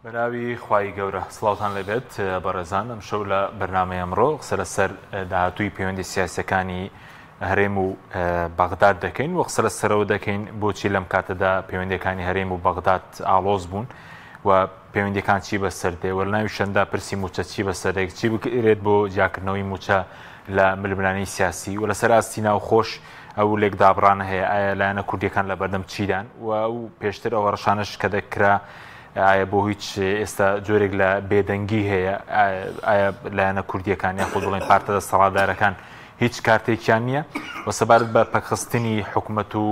بەناوی خوای گەورە سڵاوتان لێبێت بەڕێزان ئەمشەو لە بەرنامەی ئەمڕۆ قسە لەسەر داهاتووی پەیوەندی سیاسەکانی هەرێم و بەغداد دەکەین و قسە لەسەرەوە دەکەین بۆچی لەم کاتەدا پەیوەندەکانی هەرێم و بەغداد ئاڵۆز بوون و پەیوەندەکان چی بەسەر دێ و لە ناوی شەندا پرسی موچە چی بەسەر دێت چی بکرێت بۆ جیاکردنەوەی موچە لە ململانێی سیاسی و لەسەر ئاستی ناوخۆش ئەو لێکدابڕانە هەیە ئایا لایەنە کوردیەکان لە بەردەم چیدان و ئەو پێشتر ئەو هەڕەشانەش کە دەکرا ئایا بۆ هیچ ئێستا جۆرێک لە بێدەنگی هەیە ئایا لایەنە کوردیەکان یاخود بڵێن پارتە دەسەڵاتدارەکان هیچ کارتێکیان نییە و سەبارەت بە پەکخستنی حکومەت و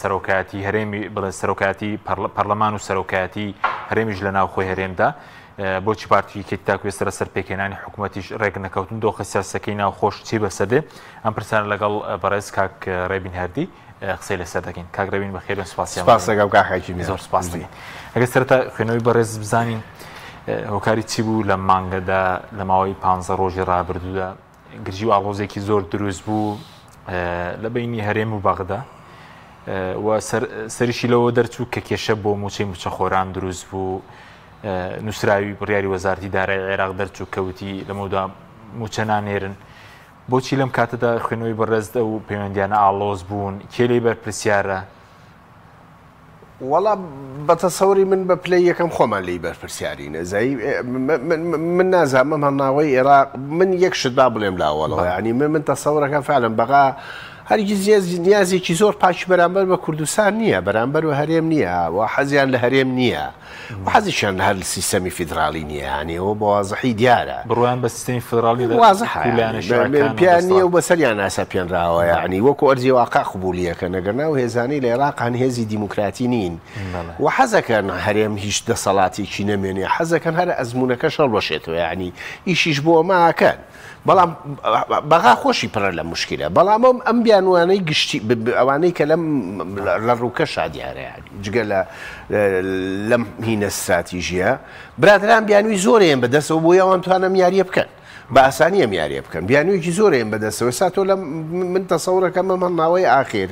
سەرۆکایەتی هەرێمی بڵێن سەرۆکایەتی پەرلەمان و سەرۆکایەتی هەرێمیش لە ناوخۆی هەرێمدا بۆچی پارتی یەکێتی تاکو ئێستا لەسەر پێکهێنانی حکوومەتیش ڕێک نەکەوتن دۆخە سیاسەکەی ناوخۆش چی بەسەر دێ ئەم پرسیارە لەگەڵ بەڕێز کاک ڕێبین هەردی قسەی لەسەر دەکەین کاک ڕێبین بەخێربێن سپاسیان سپاس دەکەم کاک حەکیم زۆر سپاس دەکەین ئەگەر سەرەتا خوێنەوەی بەڕێز بزانین هۆکاری چی بوو لە مانگەدا لە ماوەی پ ڕۆژی ڕابردوودا گرژی و ئاڵۆزێکی زۆر دروست بوو لە بینی هەرێم و بەغدا و سەریشی لەوە دەرچوو کە کێشە بۆ موچەی موچەخۆران دروست بوو نووسراوی بڕیاری وەزارتی دارای عێراق دەرچوو کەوتی لەمەودا موچە نانێرن بۆچی لەم کاتەدا خوێنەوەی بەڕێزت ئەو پەیوەندیانە ئاڵۆز بوون کێ لێی بەرپرسیارە؟ وەڵا بە تەسەوری من بە پلەی یەکەم خۆمان لێی بەرپرسیارین ئەزای من نازانم ئەم هەناوەی عێراق من یەک شت با بڵێم لاوەڵەوە یعنی من من تەسەورەکەم فعلا بەغا هەرگیز نیازێکی زۆر پاکی بەرامبەر بە کوردستان نییە بەرامبەر بە هەرێم نییە و حەزیان لە هەرێم نییە و حەزیشیان لە هەر سیستەمی فیدراڵی نییە یانی ئەوە بە وازحی دیارە. بڕوایان بە سیستەمی فیدراڵی لە وازحە و لایەنە شیعەکان و پێیان نییە و دەسەڵات. بەسەریان ناسەپێنراوە یانی وەکو ئەرزی واقع قبوڵی ئەکەن ئەگەرنا ئەو هێزانەی لە عێراق هەن هێزی دیموکراتی نین بەڵێ. و حەزەکەن هەرێم هیچ دەسەڵاتێکی نەمێنێ حەزەکەن هەر ئەزموونەکەش هەڵوەشێتەوە یانی ئیشیش بۆ ئەمە ئەکەن. بەڵام بەغا خۆشی پڕە لە موشکیلە بەڵام ئەم ئەم بیانوانەی گشتی ئەوانەی کە لەم لە ڕووکەشا دیارە یانی جگە لە لەم هینە ستراتیژیە برادران بیانوی زۆرەیان بەدەستەوە بۆ ئەوان توانم یاریە بکەن بە ئاسانی ئەم یاریە بکەن بیانوویەکی زۆرەیان بەدەستەوە ئێستا تۆ لە من تەسەورەکەم ئەم هەڵناوەی ئاخیر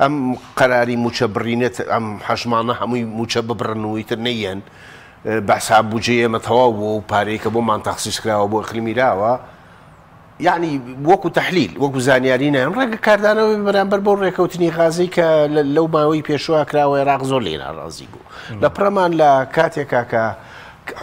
ئەم قەراری موچە بڕینەت ئەم حەژمانە هەمووی موچە ببڕن و ئیتر نەیەن بە حساب بودجەی ئێمە تەواو بووە و پارەی کە بۆمان تەخسیس کراوە بۆ ئیقلیمی لاوە یعنی وەکو تەحلیل وەکو زانیاری نایم ڕەنگە کاردانەوەی بەرامبەر بۆ ڕێکەوتنی غازی کە لەو ماوەی پێشوە کراوە عێراق زۆر لێ ناڕازی بوو لە پڕەمان لە کاتێکا کە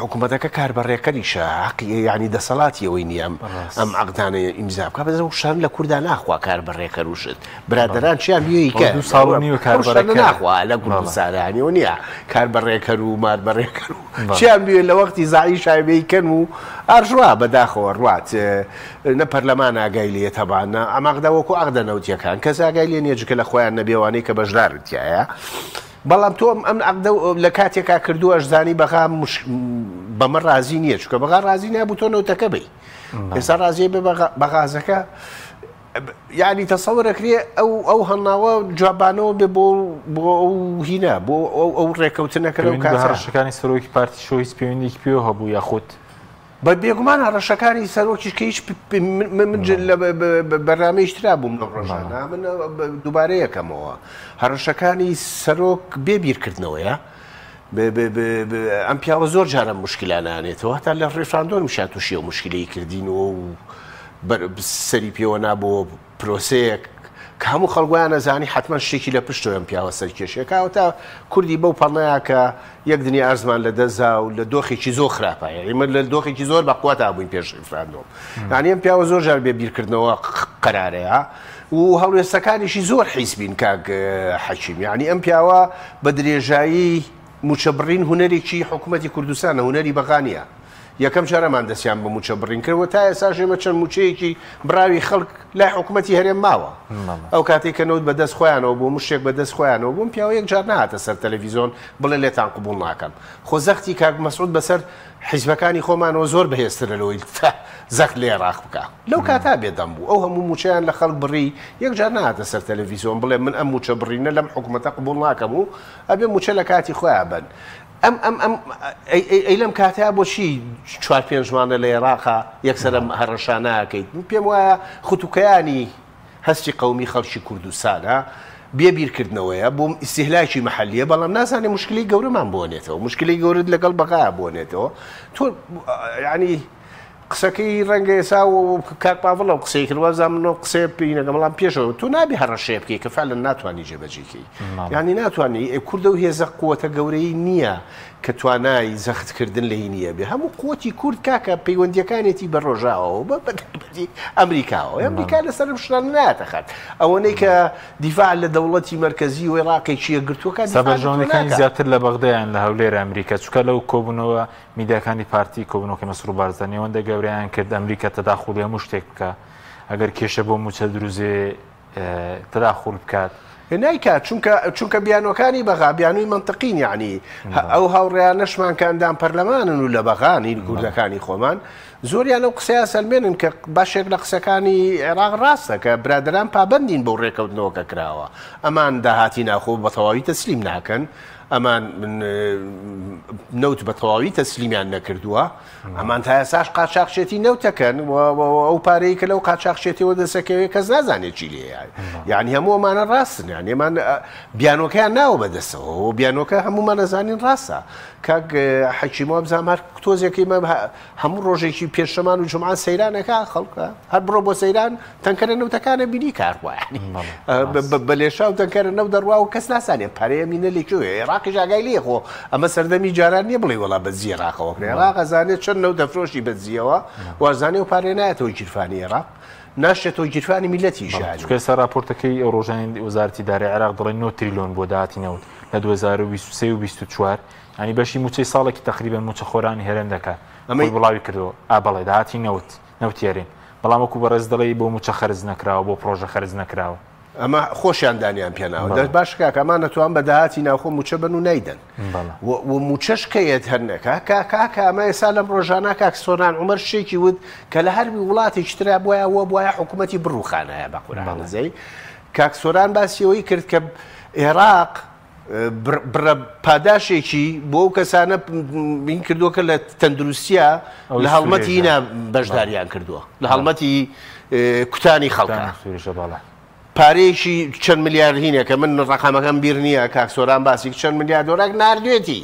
حکوومەتەکە کاربەڕێکەریشە حەقی یعنی دەسەڵاتی ئەوەی نییە ئەم ئەم عەقدانە ئیمزا بکا بەس ئەو شتانە لە کوردا ناخوا کاربەڕێکەر و شت برادەران چیان بیێ ئەوە دوو ساڵ و نیوە ئەو شتانە کاربەڕێکەرە. ناخوا لە کوردستان یعنی ئەوە نییە کاربەڕێکەر و ماربەڕێکەر و چیان بوێ لە وەختی زەعی شایبەی کەن و ئارژوا بەداخەوە ڕوات نە پەرلەمان ئاگای لێیە تەبان نە ئەم عەقدە وەکو عەقدە نەوتیەکان کەس ئاگای لێ نییە جگە لە خۆیان نەبێ ئەوانەی کە بەشدارن تیایا بەڵام تۆ ئەم عەقدە لە کاتێکا کردووە ئەشزانی بەغا بەمە ڕازی نییە چونکە بەغا ڕازی نابوو تۆ نەوتەکە بی ئێستا ڕازیە بێ بە غازەکە یعنی تەسەوەرەکرێ ئەو ئەو هەناوە جوابانەوە بێ بۆ بۆ ئەو هینا بۆ ئەو ئەو ڕێکەوتنەکە لەو کاتە هەڕەشەکانی سەرۆکی پارتی شۆ هیچ پەیوەندیکی پێوە هەبوو یاخود بە بێگومان هەڕەشەکانی سەرۆکیش کە هیچ من لە بەرنامەیش ترا بووم لەو ڕۆژانە من دووبارە یەکەمەوە هەڕەشەکانی سەرۆک بێ بیرکردنەوەیە ئەم پیاوە زۆر جارە مشکلانە ئەنێتەوە هەتا لە ڕیفراندۆمیشا تووشی ئەو مشکلەی کردینەوە و سەری پێوە نابەوە پرۆسەیەک کە هەموو خەڵک وایان ئەزانی حەتمەن شتێکی لە پشتەوە ئەم پیاوە سەرکێشیەکە ئەوەتا کوردی بەو پەڵەیە کە یەک دنیا ئەرزمان لە دەستدا و لە دۆخێکی زۆر خراپە یعنی من لە دۆخێکی زۆر بەقوەتا بووین پێش ڕیفراندۆم یعنی ئەم پیاوە زۆر جار بێ بیرکردنەوە قەرارەیە و هەڵوێستەکانیشی زۆر حیزبین کاک حەکیم یعنی ئەم پیاوە بە درێژایی موچەبڕین هونەرێکی حکوومەتی کوردستانە هونەری بەغا نییە یەکەم جار ئەمان دەستیان بە مووچە بڕین کرد و تا ئێستاش ئێمە چەند مووچەیەکی بڕاوی خەڵک لای حکوومەتی هەرێم ماوە. ئەو کاتەی کە نەوت بە دەست خۆیانەوە بوو، مشتێک بە دەست خۆیانەوە بوو، ئەم پیاوە یەک جار نەهاتە سەر تەلەڤیزۆن بڵێ لێتان قبووڵ ناکەم. خۆ زەختی کاک مەسعود بەسەر حیزبەکانی خۆمانەوە زۆر بەهێزترە لەوەی زەخت لە ئێراق بکا. لەو کاتە بێدەنگ بوو. ئەو هەموو مووچەیان لە خەڵک بڕی، یەک جار نەهاتە سەر تەلەڤیزۆن بڵێ من ئەم مووچە بڕینە لەم حکوومەتە قبووڵ ناکەم و ئەبێ مووچە لە کاتی خۆیا بەن. ئەم ئەم ئەم ئەی ئەی ئەی لەم کاتەیا بۆچی چوار پێنج مانە لە ئێراقا یەکسەر ئەم هەڕەشانە ئەکەیت؟ من پێم وایە ختوکەیانی هەستی قەومی خەڵکی کوردستانە. بێ بیرکردنەوەیە بۆ ئیستیهلاکی مەحەلیە بەڵام نازانێ مشکلەی گەورەمان بۆ نێتەوە مشکلەی گەورەت لەگەڵ بەغا بۆ نێتەوە تۆ یعنی قسەکەی ڕەنگە ئێسا و کاک پاڤڵ ئەو قسەی کرد وازانم من ئەو قسەیە پێی نەگەم بەڵام پێشەوە تۆ نابێ هەڕەشەیە بکەی کە فعلا ناتوانی جێبەجێی کەی یعنی ناتوانی ئێ کوردە و هێزە قوتە گەورەی نییە کە توانای زەختکردن لێی نییە بێ هەموو قوتی کورد کاکە پەیوەندیەکانێتی بە ڕۆژاوەوە بە بەتایبەتی ئەمریکاوە ئەمریکا لەسەر ئەم شتانە نایەتە خەت ئەوەنەی کە دیفاع لە دەوڵەتی مەرکەزی و عێراقێکی یەکگرتووەکە دیفاع لە تۆ بەرژەوەندیەکانی ناکا. زیاتر لە بەغدایان لە هەولێر ئەمریکا چونکە لەو کۆبوونەوە میدیاکانی پارتی کۆبوونەوەکەی مەسرور بارزانی ئەوەندە گەورەیان کرد ئەمریکا تەداخولی هەموو شتێک بکا ئەگەر کێشە بۆ مووچە دروست تەداخول بکات. نایکات چونکە چونکە بیانۆکانی بەغا بیانووی مەنتقین یعنی ئەو هاوڕێیانەشمان کە ئەندام پەرلەمانن و لە بەغانین کوردەکانی خۆمان زۆریان ئەو قسەیە سەلمێنن کە بەشێک لە قسەکانی عێراق ڕاستە کە برادران پابندین بەو ڕێکەوتنەوە کە کراوە ئەمان داهاتی ناخۆ بە تەواوی تەسلیم ناکەن ئەمان نەوت بە تەواوی تەسلیمیان نەکردووە ئەمان تا ئێستاش قاچاخچێتی نەوتەکەن ئەو پارەی کە لەو قاچاخچێتیەوە دەسەکەوێت کەس نازانێت چی لێیە یعنی هەموو ئەمانە ڕاستن یعنی ئەمان بیانۆکەیان ناوە بەدەستەوە و بیانۆکە هەموومان ئەزانین ڕاستە کاک حەکیم وابزانم هەر تۆزێکی مە هەموو ڕۆژێکی پێنجشەمان و جومعان سەیرانەکە خەڵکە هەر بڕۆ بۆ سەیران تەنکەرە نەوتەکانە بینی کار وایە بە لێشاو تەنکەرە نەوت دەڕوا و کەس ناسانێ پارەیە مینە لە کوێ عێراقیش ئاگای لێ خۆ ئەمە سەردەمی جاران نییە بڵێ وەڵا بە دزی عێراقەوە کرێ عێراق ئەزانێت چەند نەوت دەفرۆشی بە دزیەوە وازانێ و پارەیە نایەتەوە گیرفانی عێراق ناشێتەوە گیرفانی میلەتیش یانی. چونکە ئێستا راپۆرتەکەی ئەو ڕۆژانی وەزارەتی دارایی عێراق دەڵێ 9 تریلۆن بۆ داهاتی نەوت لە 2023 و 24 ینی بەشی مووچەی ساڵێکی تقریبا مووچەخۆرانی هەرێم دەکات ئەمەی بڵاوی کردەوە ئا بەڵێ داهاتی نەوت نەوتی هەرێم بەڵام وەکو بەڕێز دەڵێی بۆ مووچە خەرج نەکراوە بۆ پڕۆژە خەرج نەکراوە. ئەمە خۆشیان دانیان پێناوە دەست باش کاکە ئەمان ئەتوان بە داهاتی ناوخۆ مووچە بەن و نایدەن و مووچەش کەیەت هەر نەکا کاکە ئەمە ئێستا لەم ڕۆژانە کاک سۆران عومەر شتێکی وت کە لە هەر وڵاتێکی ترا بوایە وە بوایە حکوومەتی بڕوخانایە بە قورئان زەی کاک سۆران باسی ئەوەی کرد کە عێراق بڕە پاداشێکی بۆ ئەو کەسانە بین کردووە کە لە تەندروستیە لە هەڵمەتی هینا بەشداریان کردووە لە هەڵمەتی کوتانی خەڵکە پارەیەکی چەند ملیار هینێکە من ڕقامەکەم بیر نییە کاک سۆران باسی چەند ملیار دۆلاک ناردوێتی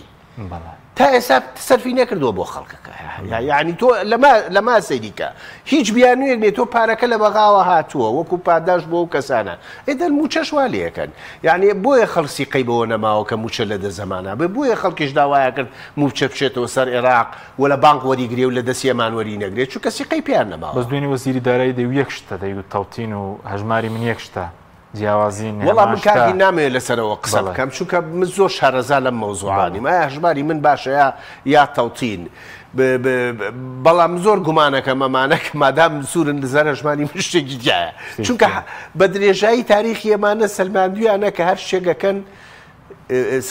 تا ئێستا سەرفی نەکردووە بۆ خەڵکەکە یعنی تۆ لەما لەما سەیریکە هیچ بیانوویەک نیە تۆ پارەکە لە بەغاوە هاتووە وەکو پاداش بۆ ئەو کەسانە ئێدەر موچەش وا لێکەن یعنی بۆیە خەڵک سیقەی بەوە نەماوە کە موچە لە دە زەمانە بێ بۆیە خەڵکیش داوایە کرد موچە بچێتەوە سەر عێراق و لە بانق وەریگرێ و لە دەستی ئەمان وەری نەگرێ چونکە سیقەی پێیان نەماوە. بەس دوێنێ وەزیری دارایی دەیوت یەک شتە دەیگوت تەوتین و هەژماری من یەک شتە. جیاوازی نیە وەڵا من کاک نامەوێت لەسەرەوە قسە بکەم چونکە من زۆر شارەزا لەم مەوزوعە نیم ئایا هەژماری من باشە یا یا تەوتین بەڵام زۆر گومانەکەم ئەمانە کە مادام سوورن لەسەر هەژماری من شتێکی تیایە چونکە بە درێژایی تاریخی ئەمانە سەلماندویانە کە هەر شتێکەکەن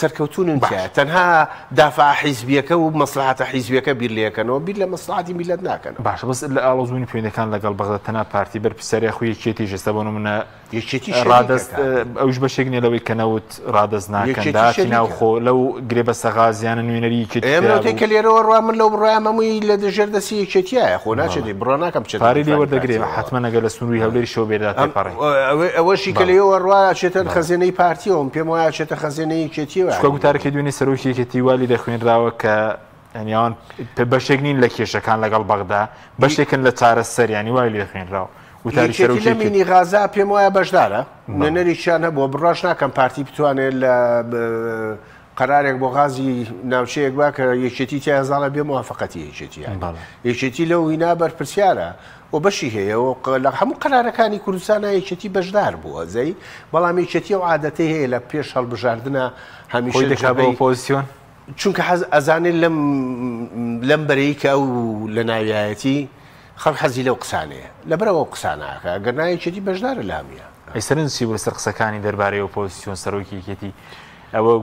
سەرکەوتوونن تیایە تەنها دافع حیزبیەکە و مەسلحەتە حیزبیەکە بیر لێکەنەوە بیر لە مەسلحەتی میلەت ناکەنەوە. باشە بەس لە ئاڵۆزبوونی پەیوەندیەکان لەگەڵ بەغدا تەنها پارتی بەرپرسیارە یاخو یەکێتیش ئێستا بۆ نمونە یەکێتی ڕادەست ئەوش بەشێک نیە لەوەی کە نەوت ڕادەست ناکەن داهاتی ناوخۆ لەو گرێبەستە غازیانە نوێنەری یەکێتی ئێمە نەوتێک کە لێرەوە ڕوا من لەو بڕوایەم هەمووی لە ژێر دەستی یەکێتیایە خۆ ناچێت بڕوا ناکەم بچێتە پارەی لێ وەردەگرێ حەتمەن ئەگەر لە سنووری هەولێریشەوە بێت تێپەڕێ ئەوەشی کە لێوە ڕوا ئەچێتە خەزێنەی پارتیەوە من پێم وایە ئەچێتە خەزێنەی یەکێتیەوە. چونکە گوتارەکەی دوێنێ سەرۆکی یەکێتی وا لێ دەخوێنراوە کە یانی ئەوان بەشێک نین لە کێشەکان لەگەڵ بەغدا بەشێکن لە چارەسەر یانی وای لێ خوێنراوە وتاری یەکێتی سەرۆکی لە یەکێتی. مینی غازا پێم وایە بەشدارە نوێنەرێکیان هەبووە بڕواش ناکەم پارتی بتوانێت لە قەرارێک بۆ غازی ناوچەیەک با کە یەکێتی تیا زاڵە بێ موافقەتی یەکێتی یانی یەکێتی لەو هینا بەرپرسیارە و بەشی هەیە و لە هەموو قەرارەکانی کوردستانە یەکێتی بەشدار بووە زەی بەڵام یەکێتی ئەو عادەتەی هەیە لە پێش هەڵبژاردنە هەمیشە خۆی دەکا بە ئۆپۆزیسیۆن چونکە حەز ئەزانێت لەم لەم بەرەی کە ئەو لە ناویایەتی خەڵک حەزی لەو قسانەیە لەبەرئەوە ئەو قسانە ئەکا گەر نا یەکێتی بەشدارە لە هەموویا. ئەی سەرنج چی بوو لەسەر قسەکانی دەربارەی ئۆپۆزیسیۆن سەرۆکی یەکێتی ئەوە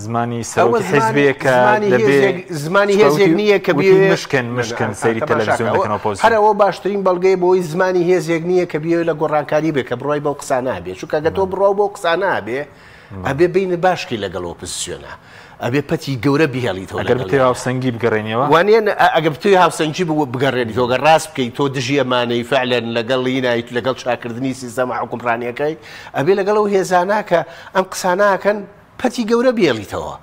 زمانی ئەوە سەرۆکی حیزبێکە زمانی دەبێ هێزێک زمانی چونکە هێزێک وتی نییە کە وتی بیەوێ مشکن مشکن سەیری تەماشاکە تەلەڤیزیۆن ئەوە دەکەن هەر ئۆپۆزیسیۆن. ئەوە باشترین بەڵگەیە بۆ ئەوەی زمانی هێزێک نییە کە بیەوێ لە گۆڕانکاری بێ کە بڕوای بەو قسانە هەبێ چونکە گەر تۆ بڕواو بەو قسانە هەبێ ئەبێ بینە باشکی لەگەڵ ئۆپۆزیسیۆنا. ئەبێ پەتی گەورە بهێڵیتەوە ئەگەر بتەوێ هاوسەنگی بگەڕێنیەوە. وانیە ئەگەر بتەوێ هاوسەنگی بگەڕێنیتەوە گەر ڕاست بکەیت تۆ دژی ئەمانەی فعلەن لەگەڵ هینایت لەگەڵ چاکردنی سیستەمە حوکمڕانیەکەی ئەبێ لەگەڵ ئەو هێزانە کە ئەم قسانە ئەکەن پەتی گەورە بێڵیتەوە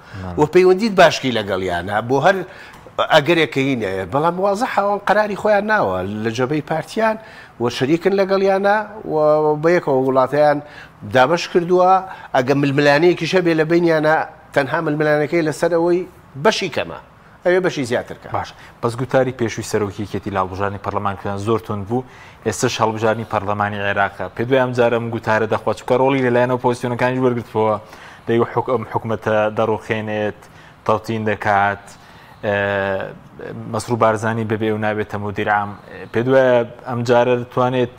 و پەیوەندیت باشکەی لەگەڵیانە بۆ هەر ئەگەرێک کە هینە بەڵام وازح ئەوان قەراری خۆیان ناوە لە جەبەی پارتیان و شەریکن لەگەڵیانە و بەیەکەوە وڵاتیان دابەش کردووە ئەگە ململانەیەکیش هەبێ لە بینیانە تەنها ململانەکەی لەسەر ئەوەی بەشی کەمە ئەوێ بەشی زیاتر کە. باش بەس گوتاری پێشووی سەرۆکی یەکێتی لە هەڵبژاردنی پەرلەمان کوردستان زۆر توند بوو، ئێستەش هەڵبژاردنی پەرلەمانی عێراقە، پێت وایە ئەم جارە ئەم گوتارە دەخوا؟ چونکە ڕۆڵی لەلایەن ئۆپۆزسیۆنەکانیش وەرگرتبووە، دەیگوت ئەم حکومەتە دەڕوخێنێت، تەوتین دەکات، مەسرور بارزانی بەبێ ئەو نابێتە مودیر عام، پێت وایە ئەم جارە دەتوانێت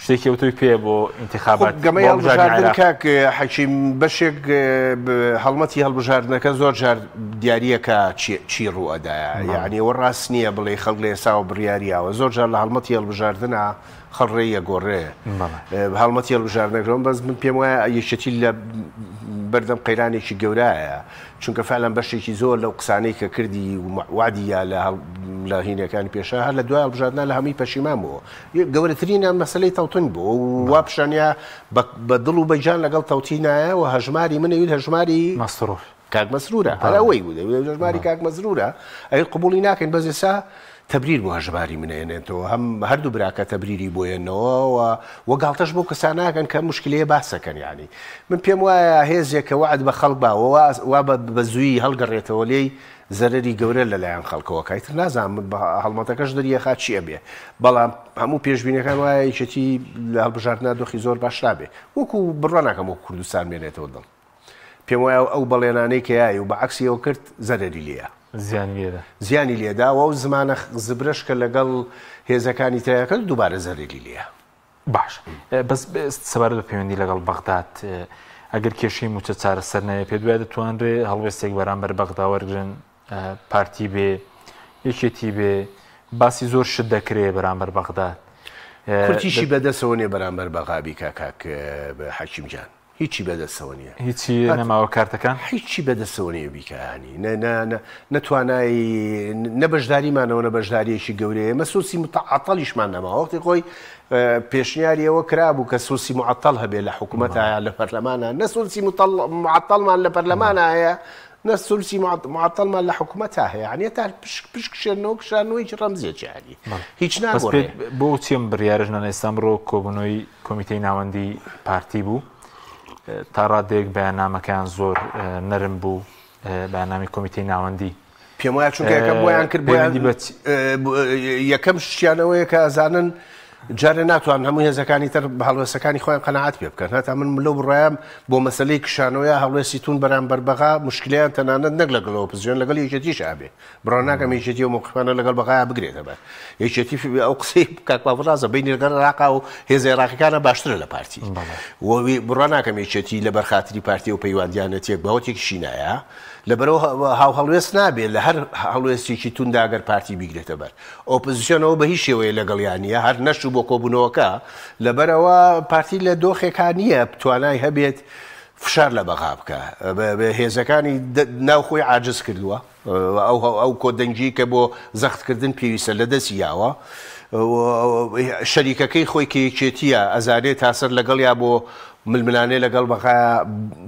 شتێکی ئەوتۆی پێیە بۆ ئینتخابات خۆ گەمەی هەڵبژاردن کاک حەکیم بەشێک هەڵمەتی هەڵبژاردنەکە زۆر جار دیاریە کە چی ڕوو ئەدایە یعنی ئەوە ڕاست نییە بڵێ خەڵک لە ئێساوە بڕیاریاوە زۆر جار لە هەڵمەتی هەڵبژاردنە خەڵ ڕێی ئەگۆڕێ هەڵمەتی هەڵبژاردنەکەم بەس من پێم وایە یەکێتی لە بەردەم قەیرانێکی گەورایە چونکە فعلا بەشێکی زۆر لەو قسانەی کە کردی وعدی یا لە هینەکانی پێشە هەر لە دوای هەڵبژاردنە لە هەمووی پەشیمان بووە گەورەترینیان مەسەلەی تەوتن بوو و وا پیشانیا بە دڵ و بە گیان لەگەڵ تەوتینایە و هەژماری من ئەویت هەژماری مەسرور کاک مەسرورە هەر ئەوەی بوو دەویت هەژماری کاک مەسرورە ئەویت قبوڵی ناکەین بەس ئێستا تەبریر بۆ هەژماری من ئێنێتەوە هەم هەردوو براکە تەبریری بۆ ێنەوە و وە گاڵتەش بۆ کەساناکەن کە مشکلەیە باسەکەن یعنی من پێم وایە هێزێک کە وەعد بە خەڵک باوە وا بە زووی هەڵگەڕێتەوە لێی زەرەری گەورە لەلایەن خەڵکەوە کە ئیتر نازانم هەڵمەتەکەش دەریەخا چی ئەبێ بەڵام هەموو پێشبینەکان وایە یەکێتی لە هەڵبژاردنا دۆخی زۆر باش نابێ وەکو بڕوا ناکەم وەکو کوردستان بێنێتەوە دڵ پێم وایە ئەو بەڵێنانەی کە یای و بە عەکسیەوە کرد زەرەری لێیە زیانی لێدا زیانی لێدا و ئەو زمانە زبرەش کە لەگەڵ هێزەکانی تریا کرد دووبارە زەرەری لێیە. باش بەس سەبارەت بە پەیوەندی لەگەڵ بەغداد ئەگەر کێشەی موچە چارەسەر نەوێ پێت وایە دەتوانرێ هەڵوێستێک بەرامبەر بەغدا وەرگرن پارتی بێ یەکێتی بێ باسی زۆر شت دەکرێ بەرامبەر بەغداد کورتیشی بەدەسەوە نیە بەرامبەر بەغا بیکا کاک حەکیم جان. هیچی بەدەستەوە نییە. هیچی نەماوە کارتەکان؟ هیچی بەدەستەوە نییە بیکا یانی نە نە نە نە توانای نە بەشداریمانەوە نە بەشدارییەکی گەورەیە ئێمە سوسی متعەتەڵیشمان نەماوە وەختی خۆی پێشنیاری ئەوە کرابوو کە سوسی معەتەڵ هەبێ لە حکوومەتە یا لە پەرلەمانە نە سوسی معەتەڵمان لە پەرلەمانە هەیە نە سولسی معەتەڵمان لە حکومەتا هەیە یانی تا پشک پشک کشێنەوە کشانەوەیکی ڕەمزیەکی یانی هیچ ناگۆڕێ. بۆ چی ئەم بڕیارەش نان ئێستا ئەمڕۆ کۆبوونەوەی کۆمیتەی ناوەندی پارتی بوو تا ڕادەیەک بەیاننامەکەیان زۆر نەرم بوو بەیاننامەی کۆمیتەی ناوەندی پێم وایە چونکە یەکەم بۆیان کرد بۆیان یەکەم شتیانەوەیە کە ئەزانن جارێ ناتوان هەموو هێزەکانی تر بە هەڵوێستەکانی خۆیان قەناعەت پێ بکەن هەتا من لەو بڕایەم بۆ مەسلەی کشانەوەی هەڵوێستی تون بەرامبەر بەغا مشکلیان تەنانەت نەک لەگەڵ ئۆپۆزسیۆن لەگەڵ یەکێتیش ئابێ بڕوا ناکەم یەکێتی و موقفانە لەگەڵ بەغایا بگرێتە بەر یەکێتی ئەو قسەی کاک پاڤڵ ڕاستە بینی لەگەڵ عێراقا و هێزە عێراقیەکانە باشترە لە پارتی و بڕوا ناکەم یەکێتی لەبەر خاتری پارتی و پەیوەندیانە تێک باوە تێکیشی نایە لەبەرئەوە هاوهەڵوێست نابێت لە هەر هەڵوێستێکی توندا گەر پارتی بیگرێتە بەر. ئۆپۆزسیۆن ئەوە بە هیچ شێوەیە لەگەڵیان نییە، هەر نەچوو بۆ کۆبوونەوەکە، لەبەرئەوە پارتی لە دۆخێکا نییە توانای هەبێت فشار لە بەغا بکا. هێزەکانی ناو خۆی عاجز کردووە، ئەو کۆدەنگیی کە بۆ زەختکردن پێویستە لەدەستی یاوە. شەریکەکەی خۆی کە یەکێتییە ئەزانێت تاسەر لەگەڵیا بۆ ململانێ لەگەڵ بەغایا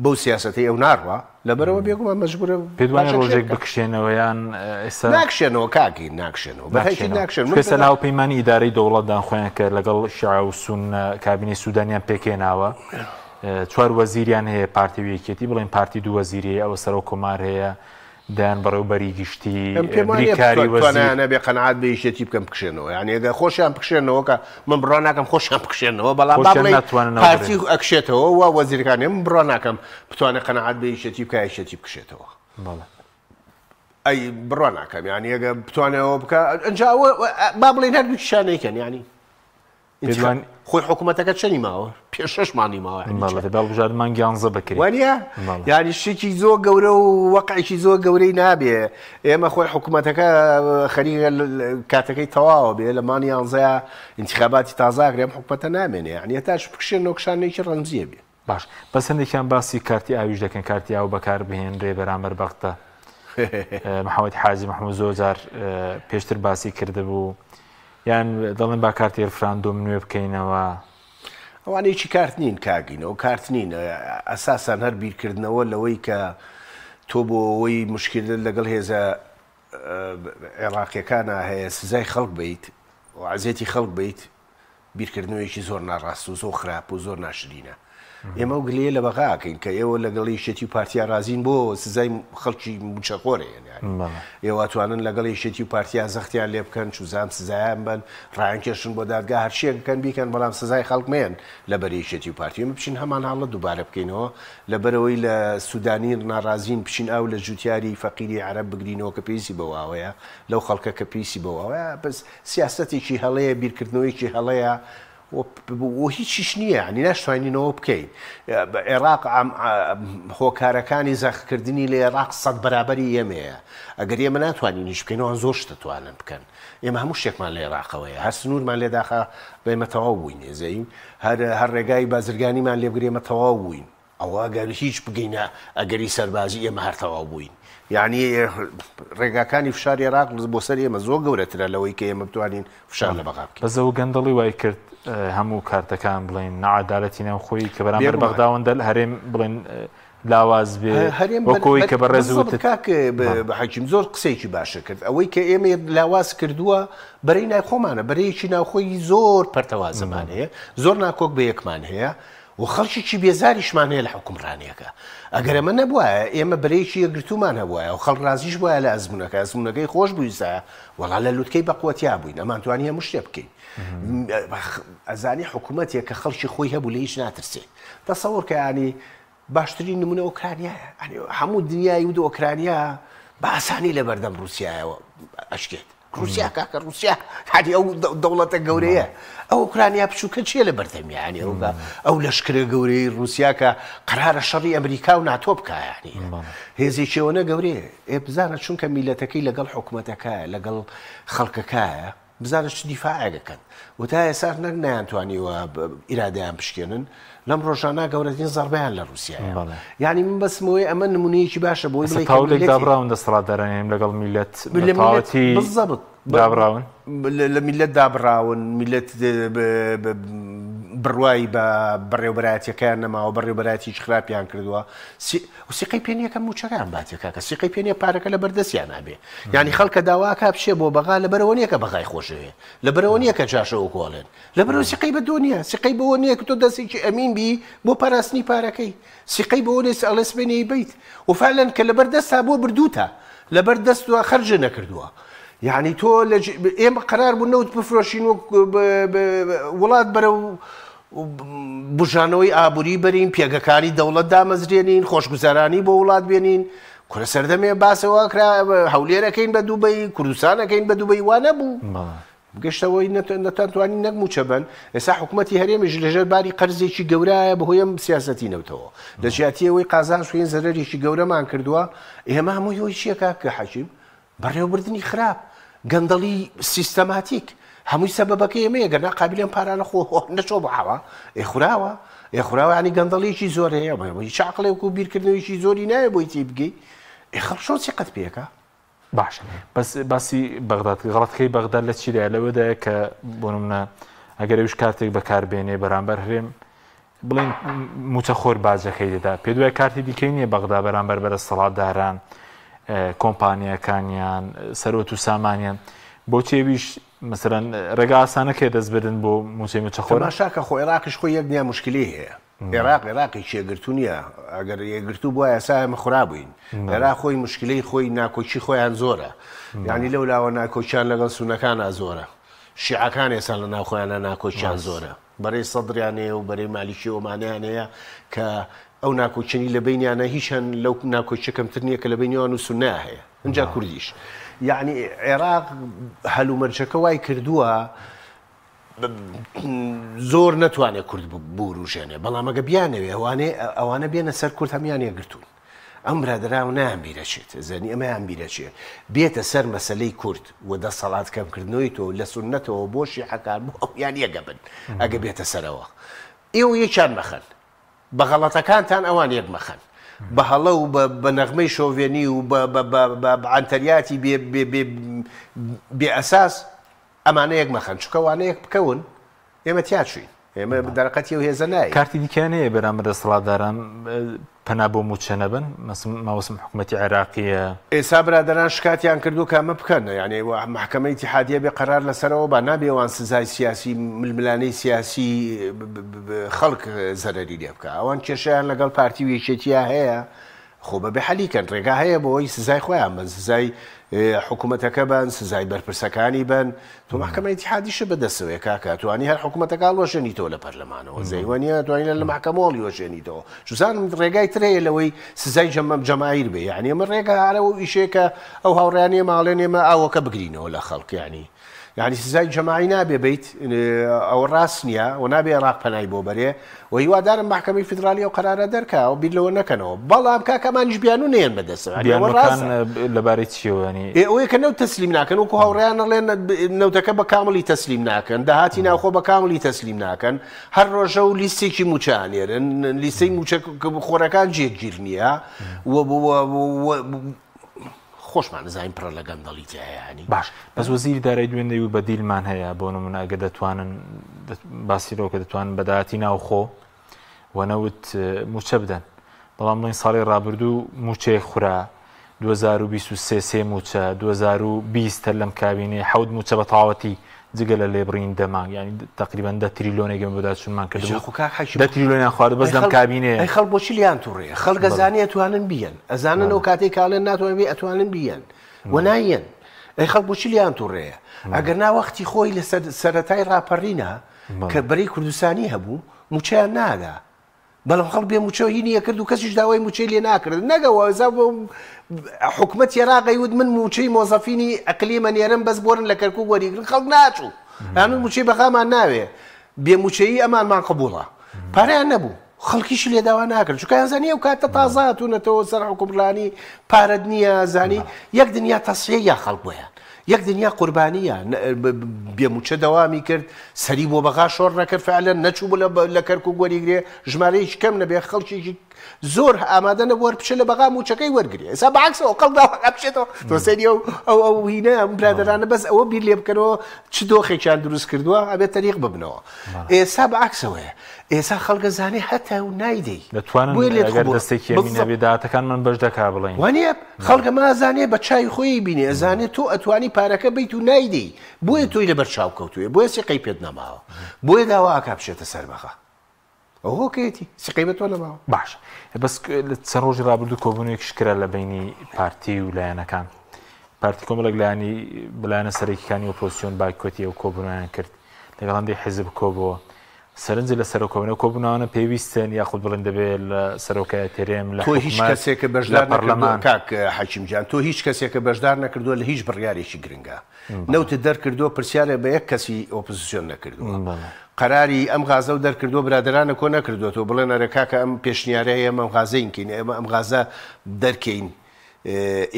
بەو سیاسەتەی ئەو ناڕوا. لەبەرئەوە بێگومان مەجبورە پێت وایە ڕۆژێک بکشێنەوە یان ئێستا ناکشێنەوە کاکی ناکشێنەوە بەتاکی ناکشێن ئێستا لە هاوپەیمانی ئیدارەی دەوڵەتدان خۆیان کە لەگەڵ شیعە و سوننە کابینەی سوودانیان پێکهێناوە چوار وەزیریان هەیە پارتی و یەکێتی بڵێن پارتی دوو وەزیری هەیە ئەوە سەرۆک کۆمار هەیە دەیان بەڕێوبەری گشتی بریکاری وەزیر توانایان هەبێ قەناعەت بە یەکێتی بکەن بکشێنەوە یعنی ئەگەر خۆشیان بکشێنەوە کە من بڕوا ناکەم خۆشیان بکشێنەوە بەڵام با بڵێین پارتی ئەکشێتەوە و وەزیرەکانی من بڕوا ناکەم بتوانێت قەناعەت بە یەکێتی بکا یەکێتی بکشێتەوە ئەی بڕوا ناکەم یعنی ئەگە بتوانێتەوە بکە ئەنجا با بڵێین هەردووکیشان نەیکەن یعنی خۆی حکوومەتەکە چەنی ماوە پێ شەش مانگی ماوە هەڵبژاردن مانگی یانزە بکرێت وانە یانی شتێکی زۆر گەورە و وەقعێکی زۆر گەورەی نابێ ئێمە خۆی حکوومەتەکە خەریکە کاتەکەی تەواوە بێ لە مانگی یانزەیە ئینتخاباتی تازاگرێم حکوومەتە نامێنێ یعنی هەتاش بکشێنەوە کشانێکی ڕەمزیە بێ. باش بەس هەندێکیان باسی کارتی ئاویش دەکەن کارتی ئاو بەکار بهێنرێ بەرامبەر بەغدا محەممەد حاجی محمود زۆر جار پێشتر باسی کردبوو یان دەڵێن با کارتی ڕفراندۆم نوێ بکەینەوە. ئەوانە هیچی کارت نین کاک گینەوە کارت نین ئەساسەن هەر بیرکردنەوە لەوەی کە تۆ بۆ ئەوەی مشکلت لەگەڵ هێزە عێراقیەکانە هەیە سزای خەڵک بیت و عزیەتی خەڵک بیت بیرکردنەوەیەکی زۆر ناڕاست و زۆر خراپ و زۆر ناشرینە. ئێمە ئەو گلەیە لە بەغا ئەکەین کە ئێوە لەگەڵ یەکێتی و پارتیا ڕازین بۆ سزای خەڵکی مووچەخۆر ئەیەن یانی ئێوە ئەتوانن لەگەڵ یەکێتی و پارتیا زەختیان لێ بکەن چوزام سزایان بەن ڕایانکێشن بۆ دادگا هەرچیەک بکەن بیکەن بەڵام سزای خەڵک مەیەن لەبەر یەکێتی و پارتی ئێمە بچین هەمان حاڵەت دووبارە بکەینەوە لەبەرئەوەی لە سودانی ناڕازین بچین ئاو لە جوتیاری فەقیری عەرەب بگرینەوە کە پێویستی بەو ئاوەیە لەو خەڵکە کە پێویستی بەو ئاوەیە بەس سیاسەتێکی هەڵەیە، بیرکردنەوەیەکی هەڵەیە و هیچیش نییە، یانی ناشتوانینەوە بکەین. عێراق هۆکارەکانی زەختکردنی لە عێراق سەد بەرابەری ئێمەیە. ئەگەر ئێمە ناتوانین هیچ بکەین، ئەوان زۆر شت دەتوانن بکەن. ئێمە هەموو شتێکمان لە عێراقەوەیە. هەر سنوورمان لێ داخا بە ئێمە تەواو بووین. هەر هەر ڕێگای بازرگانیمان لێ بگرێ ئێمە تەواو بووین. ئەوە گەر هیچ بگەینە ئەگەری سەربازی ئێمە هەر تەواو بووین. یانی ڕێگاکانی فشاری عێراق بۆ سەر ئێمە زۆر گەورەترە لەوەی کە ئێمە بتوانین فشار لە بەغا بکەین. بەس ئەوە گەندەڵی وای کرد هەموو کارتەکان بڵێن نەعادالەتی ناوخۆیی کە بەرامبەر بێگومان. بەغدا ئەوەندە هەرێم بڵێن لاواز بێ هەرێم وەک ئەوەی کە بەڕێز بالضبط وتت. کاک حەکیم زۆر قسەیەکی باشە کرد. ئەوەی کە ئێمەی لاواز کردووە بەرەی ناوخۆمانە، بەرەیەکی ناوخۆی زۆر پەرتەوازەمان هەیە، زۆر ناکۆک بە یەکمان هەیە. و خەڵکێکی بێزاریشمان هەیە لە حوکمڕانیەکە. ئەگەر ئەمە نەبوایە ئێمە بەرەیەکی یەکگرتوومان هەبوایە و خەڵک ڕازیش بوایە لە ئەزموونەکە، ئەزموونەکەی خۆش بویستایە، وەڵا لە لوتکەی بەقوەتیا بووین، ئەمانتوانی هەموو شتێ بکەین. ئەزانی حکوومەتێک کە خەڵکی خۆی هەبوو لە هیچ ناترسێ. تەسەوڕ کە یانی باشترین نمونە ئۆکرانیایە. یانی هەموو دنیای وت ئۆکرانیا بە ئاسانی لە بەردەم ڕووسیایەوە ئەشکێت. ڕوسیا کاکە ڕوسیا هەری ئەو دەوڵەتە گەورەیە ئەو ئۆکرانیا بچووکە چییە لە بەردەمیانی ئەو ئەو لەشکرە گەورەی ڕوسیا کە قرارە شەڕی ئەمریکا و ناتۆ بکایانی هێزێکی ئەوەنە گەورەیە ئێ بزانە چونکە میلەتەکەی لەگەڵ حکوومەتەکە لەگەڵ خەڵکەکایە بزانە چ دیفاعێکەکەن و تا ئێساش نەک نەیانتوانیوە ئیرادەیان بشکێنن لەم ڕۆژانە گەورەترین زەڕبەیان لە ڕووسیایە. یانی من بەسم ئەوەیە ئەمە نمونەیەکی باشە بۆی بڵێ تاولێک دابراون دەسەڵاتدارانیم لەگەڵ میلەت لە میلەتی بالضبط دابراون لە میلەت دابراون میلەت بڕوای بە بەڕێوبەرایەتیەکەیان نەماوە بەڕێوبەرایەتیش خراپیان کردووە سیقەی پێ نییە کە مووچەکەیان باتێ کاکە سیقەی پێ نییە پارەکە لە بەردەستیان نابێ یانی خەڵکە داواکە بچێ بۆ بەغا لەبەرەوە نییە کە بەغای خۆشەوێ لەبەرەوە نییە کە جاشە وەکۆڵێن لەبەرئەوە سیقەی بە تۆ نییە، سیقەی بەوە نییە کە تۆ دەستێکی ئەمین بی بۆ پاراستنی پارەکەی، سیقەی بەوە نییە ئەڵێ سبەینێ ئەیبەیت و فعلەن کە لەبەر دەستا بووە بردووتە، لەبەر دەستوە خەرجت نەکردووە. یەعنی تۆ لە ئێمە قەرار بوو نەوت بفرۆشین و وڵات بەرەو بوژانەوەی ئابووری بەرین، پێگەکانی دەوڵەت دامەزرێنین، خۆشگوزەرانی بۆ وڵات بێنین. کورە سەردەمێ باسەوە کرا هەولێرەکەین بە دوبەی، کوردستانەکەین بە دوبەی، وا نەبوو. گەشتەوەی نەتانتوانی نەک مووچە بەن، ئێستا حکومەتی هەرێمیش لەژێر باری قەرزێکی گەورایە بەهۆی ئەم سیاسەتی نەوتەوە. لە جیاتی ئەوەی قازانج بکەین زەرەرێکی گەورەمان کردووە، ئێمە هەمووی هۆی چییە کاک حەکیم؟ بەڕێوەبردنی خراپ، گەندەڵی سیستەماتیک، هەمووی سەبەبەکەی ئێمەیە، گەرنا قابیلی ئەم پارانە خۆ نەچۆ بۆ حەوا، ئێ خوراوە، ئێ خوراوە یانی گەندەڵیەکی زۆر هەیە، هیچ عەقڵێک و بیرکردنەوەیەکی زۆری ناوێ بۆی تێی بگەی، ئێ خەڵک چۆن سیقەت پێ ئەکا؟ باشە بەس باسی بەغداد غەڵەتەکەی بەغداد لە چیدایە لەوەدایە کە بۆ نمونە ئەگەر ئەویش کارتێک بەکاربێنێ بەرامبەر هەرێم بڵین موچەخۆر باجەکەی دەدا پێ دوای کارتی دیکەی نییە بەغدا بەرامبەر بەرە سەڵاتداران کۆمپانیەکانیان سەرۆت و سامانیان بۆچی ئەویش مثلەن ڕێگا ئاسانەکەی دەستبردن بۆ موچەی موچەخۆر تەماشاکە خۆ عێراقیش خۆی یەک دنیا موشکیلەی هەیە عێراق عێراقێکی یەکگرتوو نییە، ئەگەر یەکگرتوو بوایە ئێستا ئێمە خرابووین. عێراق خۆی مشکلەی خۆی ناکۆکی خۆیان زۆرە. یانی لەو لاوە ناکۆکیان لەگەڵ سونەکانا زۆرە. شیعەکان ئێستا لە ناو خۆیانا ناکۆکیان زۆرە. بەرەی سەدریان هەیە و بەرەی مالیکی و ئەمانەیان هەیە کە ئەو ناکۆکیەی لە بەینیانە هیچ هەن لەو ناکۆکیە کەمتر نییە کە لە بەینی ئەوان و سوننە هەیە. ئینجا کوردیش. یانی عێراق هەلومەرجەکە وای کردووە زۆر نەتوانێت کورد بوروژێنێ بەڵام ئەگە بیانەوێ ئەوانێ ئەوانە بێنە سەر کورد هەمان یەکگرتوون ئەم برادەراو نایان بیرەچێت زەنی ئەمەیان بیرەچێ بێتە سەر مەسلەی کورد و دەسەڵات کەمکردنەوەی تۆ لە سوننەتەوە بۆ شیعەکان بۆ ئەویان یەکە بن ئەگە بێتە سەرەوە ئێوە یەکیان مەخەن. بە غەڵەتەکانتان ئەوان یەک مەخەن. بە هەڵە و بە نەغمەی شۆڤێنی و بە عەنتەریاتی بێ ئەساس ئەمانە یەک مەخەن، چونکە وانە یەک بکەون ئێمە تیا چووین، ئێمە دەرەقەتی ئەو هێزە نایەین. کارتی دیکەیان هەیە بەرامبەر دەسەڵاتداران پەنا بۆ مووچە نەبەن، مەوسم حکومەتی عێراقییە. ئێستا برادەران شکاتیان کردووە کە ئەمە بکەن، یانی مەحکەمەی ئیتیحادیە بێ قەرار لەسەرەوە با، نابێ ئەوان سزای سیاسی ململانێی سیاسی خەڵک زەرەری لێ بکا، ئەوان کێشەیان لەگەڵ پارتی و یەکێتییا هەیە، خۆ بەبێ حەلی کەن، ڕێگا هەیە بۆ ئەوەی سزای خۆیان بەن، سزای حکوومەتەکە بەن، سزای بەرپرسەکانی بەن، تۆ مەحکەمە ئیتیحادیشت بەدەستەوەیە کاکە، توانی هەر حکوومەتەکە هەڵوەشێنیتەوە لە پەرلەمانەوە، زەی وانییە توانی لە مەحکەمەوە هەڵیوەشێنیتەوە، چوزانم ڕێگای تر هەیە لەوەی سزای جەماهیر بێ، یعنی ئەمە ڕێگا هەر ئەو ئیشەیە کە ئەو هاوڕێیانەی ئێمە ئەڵێن ئێمە ئاوەکە بگرینەوە لە خەڵک، یعنی یانی سزای جەماعی نابێ بیت ئەوە ڕاست نییە و نابێ عێراق پەنای بۆ بەرێ و هیوادارم مەحکەمەی فیدراڵی ئەو قەرارە دەرکا و بیر لەوە نەکەنەوە بەڵام کاکە ئەمانیش بیانوو نەیەن بەدەستەوە یانی ئەوە ڕاستە لەبارەی چیەوە ینی ئێ ئەوەیە کە نەوت تەسلیم ناکەن وەکو هاوڕێیان ئەڵێن نەوتەکە بە کامڵی تەسلیم ناکەن داهاتی ناوخۆ بە کامڵی تەسلیم ناکەن هەر ڕۆژە و لیستێکی موچە ئەنێرن لیستەی موچە خۆرەکان جێگیر نییە و خۆشمان ئەزانین پڕە لە گەندەڵی تیایە یانی. باش بەس وەزیری دارایی دوێنێ و بەدیلمان هەیە بۆ نمونە ئەگەر دەتوانن باسی لەوە کە دەتوانن بە داهاتی ناوخۆ و نەوت موچە بدەن بەڵام بڵین ساڵی ڕابردوو موچەیەک خورا 2023 سێ موچە 2020 هەر لەم کابینەی حەوت موچە بە تەواوەتی جگە لە لێبڕین دە مانگ یانی تقریبا دە تریلۆنێک ئێمە بەداچوونمان کردبوو جا خۆ کاک حەکیم دە تریلۆنیان خوارد بەس ئەی لەم خەڵک کابینەیە ئەی خەڵک بۆچی لێیان توڕەیە خەڵک ئەزانێ ئەتوانن بیەن ئەزانن ئەو کاتەی کە ئەڵێن ناتوانن بی ئەتوانن بیەن و نایەن ئەی خەڵک بۆچی لێیان توڕەیە ئەگەر نا وەختی خۆی لە سەرەتای ڕاپەڕینە کە بەرەی کوردستانی هەبوو موچەیان نادا بەڵام خەڵک بێ موچە هینی ئەکرد و کەسیش داوای موچەی لێ ناکرد نەگەوە ئێستا بۆ حکومەتی عێراق ئەیوت من موچەی مۆزەفینی ئەقلیم ئەنێرم بەس بۆرن لە کەرکوک وەریگرن خەڵک ناچوو ئەیانوت موچەی بەغامان ناوێ بێ موچەیی ئەمانمان قبوڵە پارەیان نەبوو خەڵکیشی لێ داوا ناکرد چونکە یان زانی ئەو کاتە تازە هاتوونەتەوە سەر حوکمڕانی پارەت نییە زانی یەک دنیا تەسیە یا خەڵک بۆیان یەک دنیا قوربانیە بێ موچە دەوامی کرد سەری بۆ بەغا شۆڕ نەکرد فعلەن نەچوو بۆ لە کەرکوک وەریگرێ ژمارەیەکی کەم نەبێ خەڵکێکی زۆر ئامادە نەبوو هەر بچێ لە بەغا موچەکەی وەرگرێ ئێستا بەعکسەوە خەڵک داوا بچێتەوە تۆ سەیری ئەو ئەو ئەو هینە ئەم برادەرانە بەس ئەوە بیر لێ بکەنەوە چ دۆخێکیان دروست کردووە ئەبێت تەریق ببنەوە ئێستا بەعکسەوەیە ئێستا خەڵکە زانێ هەتا و نایدەی دەتوانن بۆیە لێت ئەگەر قبوڵ دەستێکی ئەمینە بالضبط بێ داهاتەکانمان بەش دەکا بڵێین وانیە خەڵکە مازانێ بە چاوی خۆی بینێ ئەزانێ تۆ ئەتوانی پارەکە بیت و نایدەی بۆیە تۆی لەبەر چاو کەوتوێ بۆیە سیقەی پێت نەماوە بۆیە داوا ئەکا بچێتە سەر بەغا ئەو هۆکەیەتی سیقەی بە تۆ نەماوە. باشە بەس لە چەند ڕۆژی ڕابردوو کۆبوونەوەیەکیش کرا لە بەینی پارتی و لایەنەکان پارتی کۆمەڵێک لایەنی بەلایەنە سەرەکیەکانی ئۆپۆزسیۆن بایکۆتی ئەو کۆبوونەوەیان کرد لەگەڵ هەندێک حیزب کۆبەوە سەرنج لە سەرۆکۆبنەوە کۆبوونەوانە پێویستن یاخود بڵێن دەبێت لە سەرۆکایەتی هەرێم لە تۆ هیچ حکومەت کەسێکە لە بەشدار نەکردووە پەرلەمان کاک حەکیم جان تۆ هیچ کەسێکە بەشدار نەکردووە لە هیچ بڕیارێکی گرنگە نەوتت دەرکردووە پرسیارێ بە یەک کەسی ئۆپۆزسیۆن نەکردووە قەراری ئەم غازەو دەرکردووە برادەرانە کۆ نەکردووەتەوە بڵێن ئەرێ کاکە ئەم پێشنیارە هەیە ئێمە ئەم غازەین کەین ئێمە ئەم غازە دەرکەین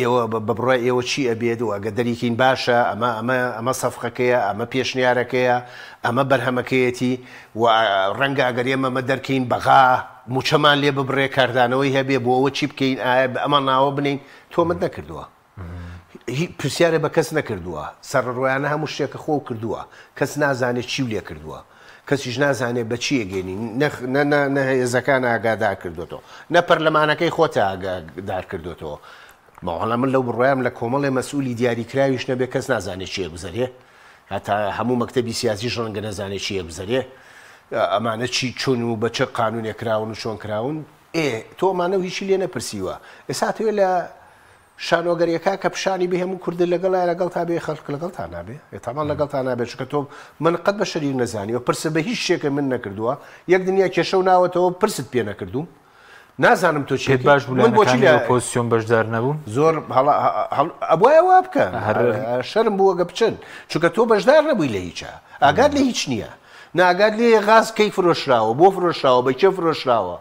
ئێوە بە بڕوای ئێوە چی ئەبێت و ئەگەر دەریکەین باشە ئەمە ئەمە ئەمە سەفقەکەیە ئەمە پێشنیارەکەیە ئەمە بەرهەمەکەیەتی و ڕەنگە ئەگەر ئێمە ئەمە دەرکەین بەغا موچەمان لێ ببڕێ کاردانەوەی هەبێ بۆ ئەوە چی بکەین ئایا ئەمە ناوە بنین تۆمەت نەکردووە پرسیارێ بە کەس نەکردووە سەرڕۆیانە هەموو شتێکە خۆ کردووە کەس نازانێت چی لێ کردووە کەسیش نازانێت بە چی ئەگەینی نە نە نە هێزەکان ئاگادار کردوێتەوە نە پەرلەمانەکەی خۆتە ئاگادار کردوێتەوە ماوەڵا من لەو بڕوایەم لە کۆمەڵێ مەسئولی دیاریکراویش نەبێ کەس نازانێت چی ئەگوزەرێ هەتا هەموو مەکتەبی سیاسیش ڕەنگە نەزانێت چی ئەگوزەرێ ئەمانە چی چۆن و بە چ قانونێک کراون و چۆن کراون ئێ تۆ ئەمانە و هیچی لێ نەپرسیوە ئێستا ئەتەوێ لە شانۆگەریەکە کە پیشانی بێ هەموو کوردت لەگەڵایە لەگەڵتا بێ خەڵک لەگەڵتا نابێ ئێ تامان لەگەڵتا نابێ چونکە تۆ من قەت بە شەریک نەزانیوە پرست بە هیچ شتێکە من نەکردووە یەک دنیا کێشە و ناوەتەوە پرست پێ نەکردووم نازانم تۆ پێت چی باش بوو من بۆچی لایەنەکانی لە ئۆپۆزسیۆن بەشدار نەبوون؟ زۆر هەڵە ئەبوایە وا بکەن هەر شەرم بوو ئەگە بچن چونکە تۆ بەشدار نەبووی لە هیچا ئاگات لە هیچ نییە نە ئاگات لێ غاز کەی فرۆشراوە بۆ فرۆشراوە بە کێ فرۆشراوە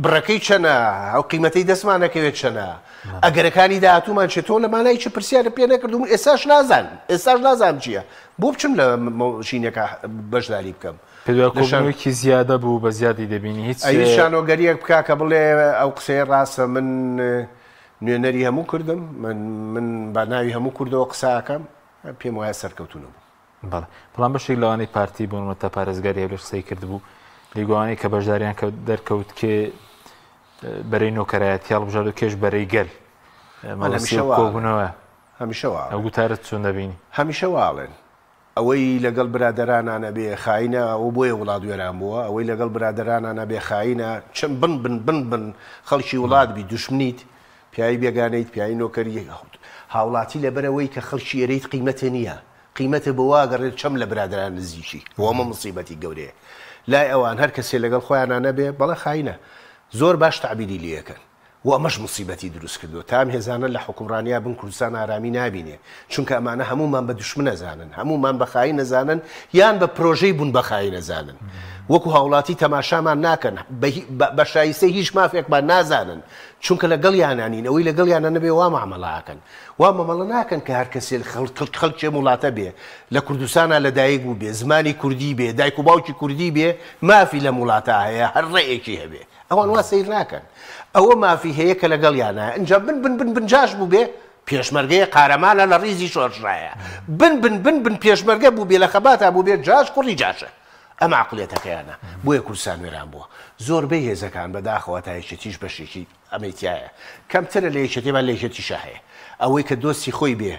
بڕەکەی چەنە؟ ئەو قیمەتەی دەستمان ئەکەوێت چەنە؟ ئەگەرەکانی داهاتوومان چیە؟ تۆ لە مانای چ پرسیارت پێ نەکردووم ئێستاش نازانم ئێستاش نازانم چییە بۆ بچم لە شینەکە بەشداری بکەم؟ پێت وایە کۆبوونەوەیەکی زیادە بوو بە زیادی دەبینی هیچ ئەویست شانۆگەرییەک بکا کە بڵێ ئەو قسەیە ڕاستە من نوێنەری هەموو کوردم من من بە ناوی هەموو کوردەوە قسە ئەکەم پێم وایە سەرکەوتوو نەبوو. بەڵێ بەڵام بەشێک لەوانەی پارتی بۆ نموونە تا پارێزگاری هەولێر قسەی کردبوو لیگوانەی کە بەشداریان کە دەرکەوت کێ بەرەی نۆکەرایەتی هەڵبژارد و کێش بەرەی گەل هەمیشە وا کۆبوونەوە هەمیشە وا ئەو گوتارەت چۆن دەبینی؟ هەمیشە وا ئەڵێن ئەوەی لەگەڵ برادەرانا نەبێ خاینە ئەوە بۆیە وڵات وێران بووە ئەوەی لەگەڵ برادەرانا نەبێ خاینە چەند بن بن بن بن خەڵکی وڵات بی دوشمنیت پیاوی بێگانەیت پیاوی نۆکەری هاوڵاتی لەبەرئەوەی کە خەڵکی ئێرەیت قیمەتێ نییە قیمەتێ بۆ وا ئەگەڕێت چەم لە برادەران نزیکی بۆ ئەمە مصیبەتی گەورەیە لای ئەوان هەر کەسێ لەگەڵ خۆیانا نەبێ بەڵێ خاینە زۆر باش تەعبیری لێ ئەکەن و ئەمەش موسیبەتی دروست کردوە تا ئەم هێزانە لە حوکمڕانیا بن کوردستان ئارامی نابینێ چونکە ئەمانە هەموومان بە دوشمن ئەزانن هەموومان بە خاین ئەزانن یان بە پرۆژەی بوون بە خاین ئەزانن وەکو هاوڵاتی تەماشامان ناکەن بە شایستەی هیچ مافێکمان نازانن چونکە لەگەڵیانا نین ئەوەی لەگەڵیانا نەبێ وا مامەڵە ئەکەن وا مامەڵە ناکەن کە هەر کەسێ خەڵکی ئەم وڵاتە بێ لە کوردستانا لەدایک بوو بێ زمانی کوردی بێ دایک و باوکی کوردی بێ مافی لەم وڵاتە هەیە هەر ڕێیەکی هەبێ ئەوان وا سەیر ناکەن. ئەوە مافی هەیە کە لەگەڵیانایە. ئینجا بن بن بن بن جاش بووبێ، پێشمەرگەیە قارەمانە لە ڕیزی شۆرشایە. بن بن بن بن پێشمەرگە بووبێ لە خەباتا بووبێ جاش کوڕی جاشە. ئەمە عەقڵیەتەکەیانە. بۆیە کوردستان وێران بووە. زۆربەی هێزەکان بە داخەوە تا یەکێتیش بەشێکی ئەمەی تیایە. کەمترە لە یەکێتی بەڵام لە یەکێتیشا هەیە. ئەوەی کە دۆستی خۆی بێ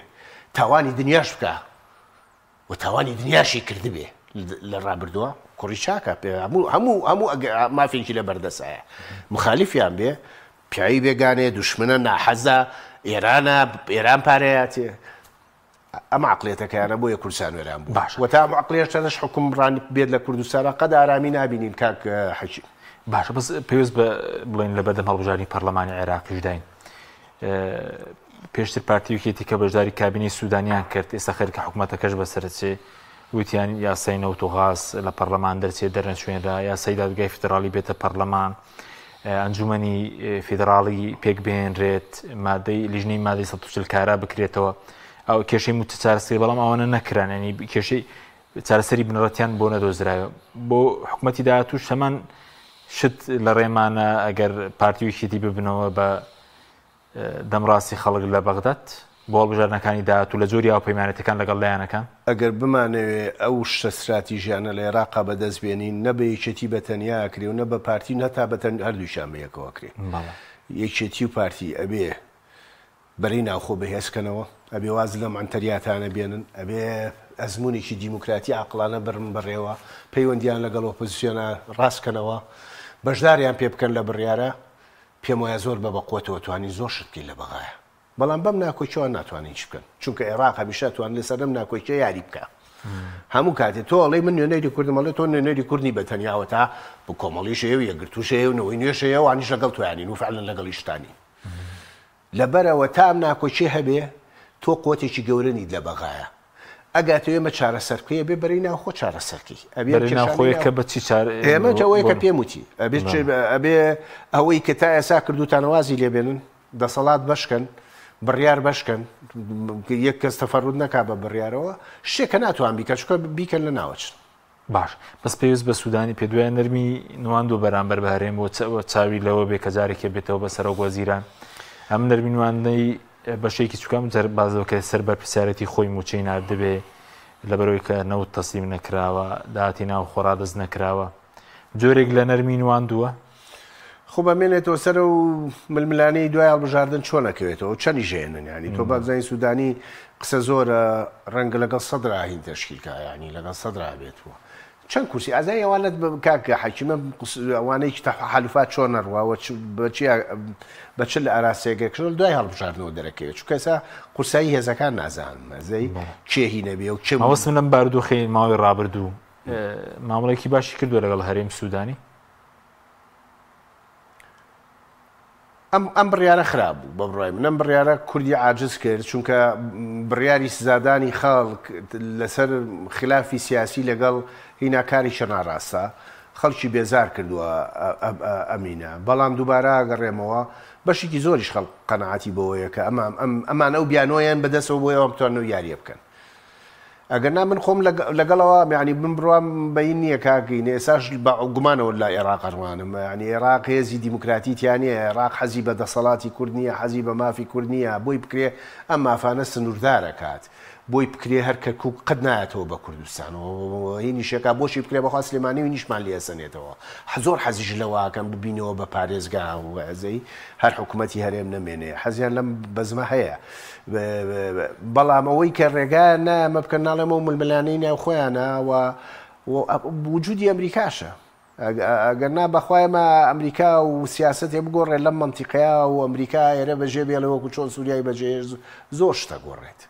تاوانی دنیاش بکا و تاوانی دنیاشی کردبێ لە ڕابردووە کوڕی چاکە پێ هەموو هەموو هەموو مافێکی لە بەردەسایە مخالیفیان بێ پیاوی بێگانێ دوشمنە ناحەزە ئێرانە ئێران پارەیاتێ ئەم عقلێتەکەیانە بۆیە کوردستان وێران بوو باش و تا ئەم عقلێتەش حکومڕانی بێت لە کوردستانە قەد ئارامی نابینین کاک حەکیم. باشە بەس پێویست بە بڵێن لە بەردەم هەڵبژاردنی پەرلەمانی عێراقیشداین پێشتر پارتی و یەکێتی کە بەشداری کابینەی سوودانیان کرد، ئێستا خەریکە حکومەتەکەش بەسەرچێ، وتیان یاسای نەوت و غاز لە پەرلەمان دەرچێ دەرنەچوێنرا، یاسای دادگای فیدراڵی بێتە پەرلەمان، ئەنجومەنی فیدراڵی پێک بهێنرێت، مادەی لیژنەی مادەی 140 کارا بکرێتەوە، ئەو کێشەی مووچە چارەسەری بەڵام ئەوانە نەکران، ینی کێشەی چارەسەری بنەڕەتیان بۆ نەدۆزرایەوە. بۆ حکومەتی داهاتووش هەمان شت لە ڕێمانە ئەگەر پارتی و یەکێتی ببنەوە بە دەمڕاستی خەڵک لە بەغداد بۆ هەڵبژاردنەکانی داهاتوو لە جۆری هاوپەیمانێتیەکان لەگەڵ لایەنەکان؟ ئەگەر بمانەوێ ئەو شتە ستراتیژیانە لە ئێراقا بەدەست بێنین نە بە یەکێتی بە تەنیا ئەکرێ و نە بە پارتی و هەتا بە هەردووکیان بە یەکەوە ئەکرێ. یەکێتی و پارتی ئەبێ بەرەی ناوخۆ بەهێز کەنەوە، ئەبێ واز لەم عەنتەریاتانە بێنن، ئەبێ ئەزموونێکی دیموکراتی عاقڵانە بەرن بەڕێوە، پەیوەندییان لەگەڵ ئۆپۆزسیۆنا ڕاست کەنەوە، بەشداریان پێ بکەن لە بڕیارە، پێم وایە زۆر بە بەقوەتەوە توانین زۆر شت بکەین لە بەغایا، بەڵام بەم ناکۆکیەوە ناتوانین هیچ بکەن، چونکە ئێراق هەمیشە توانێت لەسەر ئەم ناکۆکیە یاری بکا. هەموو کاتێ تۆ ئەڵێی من نوێنەری کوردم، ئەڵێ تۆ نوێنەری کورد نی بە تەنیا ئەوەتا کۆمەڵیش هەیە و یەکگرتووش هەیە و نەوەی نوێش هەیە ئەوانیش لەگەڵ تۆیانین و فعلەن لەگەڵیشتانین. لەبەرئەوە تا ئەم ناکۆکیە هەبێ تۆ قوتێکی گەورە نیت لە بەغایا. ئەگەر ئەتەوێ ئێمە چارەسەر بکەی ئەبێ بەرەی ناوخۆ چارەسەر کەی. ئەبێ ئەم بەرەی کێشانەی ناوخۆیە ناو کە بە چی چار ئێمە ئەوەیە بۆ کە پێم وتی ئەبێ چ بەڵێ. ئەبێ ئەوەی کە تا ئێستا کردووتانە وازی لێ بێنن، دەسەڵات بەش کەن، بڕیار بەش کەن، یەک کەس تەفەرود نەکا بە بڕیارەوە، شتێک کە ناتوان بیکەن چونکە بیکەن لە ناوەچن. باش بەس پێویست بە سودانی پێدوایە نەرمی نواندوە بەرامبەر بە هەرێم و چاوی لەوە بێ کە جارێکێ بێتەوە بە سەرۆک وەزیران ئەم نەرمی نواندنەی بەشێکی چکام جەر بازەوە سەر بەرپرسیارەتی خۆی موچەی ناردبێ لەبەرەوەی کە نەوت تەسلیم نەکراوە داهاتی ناو خۆڕادەست نەکراوە جۆرێک لە نەرمی نواندووە. خۆ بەمێنێتەوە سەر و ململانێی دوای هەڵبژاردن چۆن ئەکەوێتەوە چەندیش هێنن ینی تۆ بابزانین سوودانی قسە زۆرە ڕەنگە لەگەڵ سەدرا هین تەشکیل کا ینی لەگەڵ سەدرا بێت و چەند کورسی ئازای ئەوانەت کاک حەکیمە ئەوانەی تەحالفات چۆن نەڕواوە بە چ لە ئاراستەیەکەکەن دوای هەڵبژاردنەوە دەرەکەوێت چونکە ئێستا قورسایی هێزەکان نازانم ئەزەی کێ هی نەبێ و کێ مەبەستم لەم بارودۆخەی ماوەی ڕابردوو مامەڵێکی باشی کردووە لەگەڵ هەرێم سوودانی ئەم ئەم بڕیارە خراپ بوو بە بڕای من ئەم بڕیارە کوردی عاجز کرد چونکە بڕیاری سزادانی خەڵک لەسەر خلافی سیاسی لەگەڵ هینا کارێکی ناڕاستە خەڵکی بێزار کردووە ئەمینە بەڵام دووبارە ئەگەڕێمەوە بەشێکی زۆریش خەڵک قەناعەتی بەوەیە کە ئەمان ئەمان ئەو بیانۆیان بەدەستەوە بۆ ئەوان بتوانن ئەو یاریە بکەن. ئەگەر نا من خۆم لەگەڵەوە یعنی من بڕوام بەین نییە کاک ئێساش بە گومانەوە لە عێراق ئەڕوانم یعنی عێراق هێزی دیموکراتی تیا نییە عێراق حەزی بە دەسەڵاتی کورد نییە حەزی بە مافی کورد نییە بۆی بکرێ ئەم مافانە سنووردارەکات بۆی بکرێ هەر کەرکوک قەت نایەتەوە بە کوردستان و هینیشێکا بۆشی بکرێ بەخوا سلێمانی و هینیشمان لێ ئەسەنێتەوە زۆر حەزیش لەوە ئەکەم ببینەوە بە پارێزگا و ئەزەی هەر حکوومەتی هەرێم نەمێنێ حەزیان لەم بەزمە هەیە بەڵام ئەوەی کە ڕێگایان نایەمە بکەن ناڵێمەوە ململانێی ناو خۆیانە و وجودی ئەمریکاشە ئەگەر نا بەخوا ئێمە ئەمریکا و سیاسەتێ بگۆڕێت لەم مەنتیقەیە و ئەمریکا ئێرە بەجێ بێڵێ وەکو چۆن سووریای بەجێهێشت زۆر شتە گۆڕێت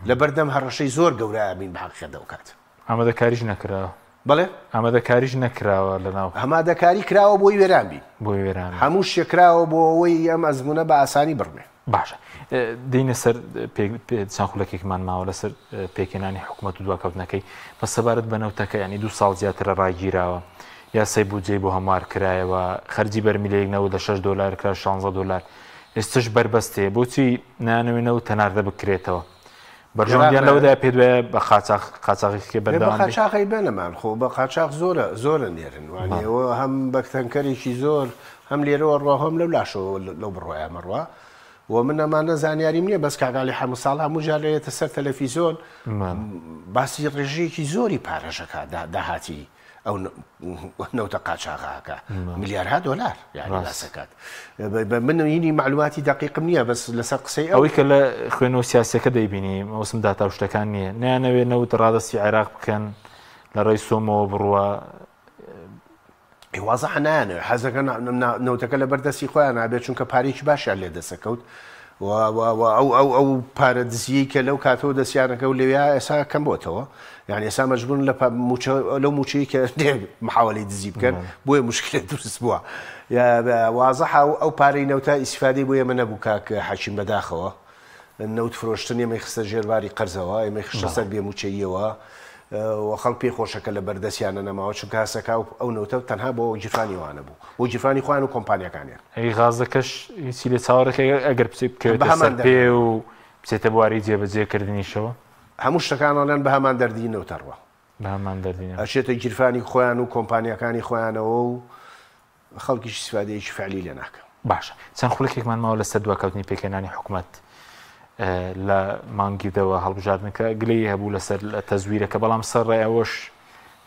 لەبەردەم هەڕەشەی زۆر گەورە ئەبین بە حەقیقەت ئەو کات. ئامادەکاریش نەکراوە. بەڵێ؟ ئامادەکاریش نەکراوە لەناو. ئامادەکاری کراوە بۆی وێران بین. بۆی وێران بین. هەموو شتێک کراوە بۆ ئەوەی ئەم ئەزموونە بە ئاسانی بڕمێ. باشە دێینە سەر چەند خولەکێکمان ماوە لەسەر پێکهێنانی حکوومەت و دواکەوتنەکەی بە سەبارەت بە نەوتەکە ینی دو ساڵ زیاترە ڕاگیراوە یاسای بودجەی بۆ هەموار کرایەوە خەرجی بەرمیلێک نەوت لە 6 دلار کرا 16 دلار ئێستش بەربەستێ بۆچی نانەوێ نەوت تەناردە بکرێتەوە بەرژەوەندیان لەوەدا پێ دوایە بە قاچاخ قاچاخی بەردەوام بە قاچاخی بێنەمان خۆ بە قاچاخ زۆرە زۆرە نێرن وانەوە هەم بە تەنکەرێکی زۆر هەم لێرەوە ڕوا هەم لەو لاشەوە لەو بڕوایە مەڕوا و من ئەمانە زانیاریم نییە بەس کاک عەلی حەمە ساڵح هەموو جار لێتە سەر تەلەفیزۆن باسی ڕێژەیەکی زۆری پارەشەکە داهاتی ئەو نەوتە قاچاغاکە ملیارها دۆلار یعنی باسەکات من هینی معلوماتی دقیقم نییە بەس لەسەر قسەی ئەوەی کە لە خوێنەوە سیاسەکە دەیبینی مەوسم داتا و شتەکان نییە نیانەوێ نەوت ڕادستی عێراق بکەن لە ڕێی سۆمەوە بڕوە ئەی وازحە نایانەوێت حەزەکەن نەوتەکە لەبەر دەستی خۆیان نابێت چونکە پارێکی باشیان لێ دەسەکەوت و ئەو ئەو ئەو پارە دزیەی کە لەو کاتەوە دەستیانەکە و لەوێ ئێسا کەم بۆتەوە یعنی ئێسا مەجبورن لە موچە لەو موچەی کە محاولەی دزی بکەن بۆیە مشکلە دروست بووە وازحە ئەو پارەی نەوتە ئیسفادەی بۆ ئێمە نەبوو کاک حەکیم بەداخەوە نەوت فرۆشتن ئێمەی خستە ژێر باری قەرزەوە، ئێمەی خستە سەر بێ مووچەییەوە و خەڵک پێی خۆشە کە لە بەردەستیانە نەماوە، چونکە هەسەکە ئەو نەوتە تەنها بۆ گیرفانی ئەوانە بوو، بۆ گیرفانی خۆیان و کۆمپانیاکانیان. ئەی غازەکەش هیچی لێ چاوەڕێکە ئەگەر بچێت بکەوێتە سەر پێ و بچێتە بواری جێبەجێکردنیشەوە؟ هەموو شتەکان ئەڵێن بە هەمان دەردی نەوتە ڕوا. بە هەمان دەردی نەوت. ئەچێتە گیرفانی خۆیان و کۆمپانیاکانی خۆیانەوە و خەڵکیش ئیسفادەیەکی فعلی لێ ناکا. باشە چەند خولەکێکمان ماوە لەسەر دواکەوتنی پێکهێنانی حکومەت لە مانگی دەوە هەڵبژاردنەکە گلەیی هەبوو لەسەر لە تەزویرەکە بەڵام سەر ڕێ ئەوەش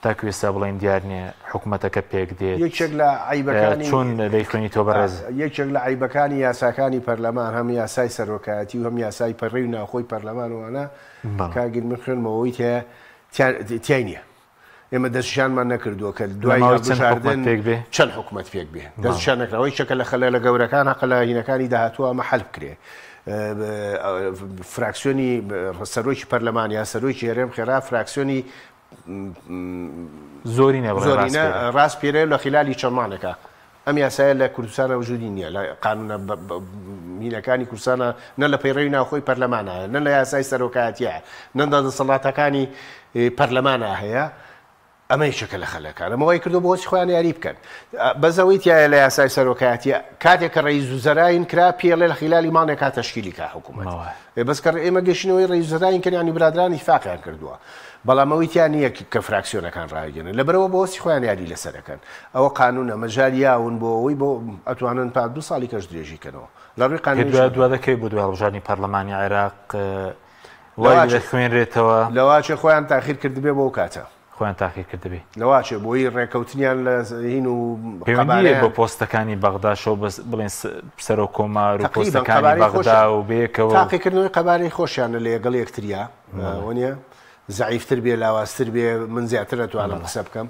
تاکو ئێستا بڵێن دیار نییە حکومەتەکە پێک دێت یەکێک لە عیبەکانی چۆن دەیخوێنی تۆ بەڕێز یەکێک لە عیبەکانی یاساکانی پەرلەمان هەم یاسای سەرۆکایەتی و هەم یاسای پەڕی و ناوخۆی پەرلەمان وانە کاگیر من خوێنمەوەی تیای نییە ئێمە دەستنیشانمان نەکردووە کە دوای هەڵبژاردن چەند حکومەت پێک بێ دەستنیشان نەکراوە یەکێکە لە خەلەلە گەورەکان هەقە لە هینەکانی داهاتووە ئەمە حەل بکرێ فراکسیۆنی سەرۆکی پەرلەمان یا سەرۆکی هەرێم خێرا فراکسیۆنی زۆرینە زۆرینە ڕاست پێرێ لە خلالی چەند مانگێکە ئەم یاسایە لە کوردستانا وجودی نییە، لە قانونە هینەکانی کوردستانا نە لە پەیڕەوی ناوخۆی پەرلەمانا هەیە، نە لە یاسای سەرۆکایەتییە، نە لە دەسەڵاتەکانی پەرلەمانا هەیە، ئەمە یەکێکە لە خەلەکان، ئەمە وای کردووە بۆ هۆسی خۆیان یاری بکەن. بەس ئەوەی تیایە لە یاسای سەرۆکایەتییە کاتێک کە ڕەئیس وزەراین کرا پێڵێ لە خیلالی مانگێکا تەشکیلی کا حکوومەت. بەس کە ئێمە گەشتینەوەی ڕەئیس وزەراین کردن یانی برادران ئیتفاقیان کردووە. بەڵام ئەوەی تیا نییە کە فراکسیۆنەکان ڕایگەنن لەبەرئەوە بە وەسفی خۆیان یاری لەسەر ئەکەن ئەوە قانونە مەجال یاون بۆ ئەوەی بۆ ئەتوانن تا دوو ساڵی کەش درێژی کەنەوە لە ڕووی قانونیش دوا دوا دەکەوێت بۆ دوای هەڵبژاردنی پەرلەمانی عێراق وای دەخوێنرێتەوە لەواچێ خۆیان تاخیر کردبێ بۆ ئەو کاتە خۆیان تاخیر کردبێ لەواچێ بۆی ڕێکەوتنیان لە هین و پەیوەندییە بە پۆستەکانی بەغداشەوە بەس بڵێن سەرۆک کۆمار و پۆستەکانی بەغدا و بەیەکەوە تاقیکردنەوەی قەبارەی خۆشیانە لە یەگەڵ یەکتریا وەنیە زەعیفتر بێ لاوازتر بێ من زیاتر ئەتوانم قسە بکەم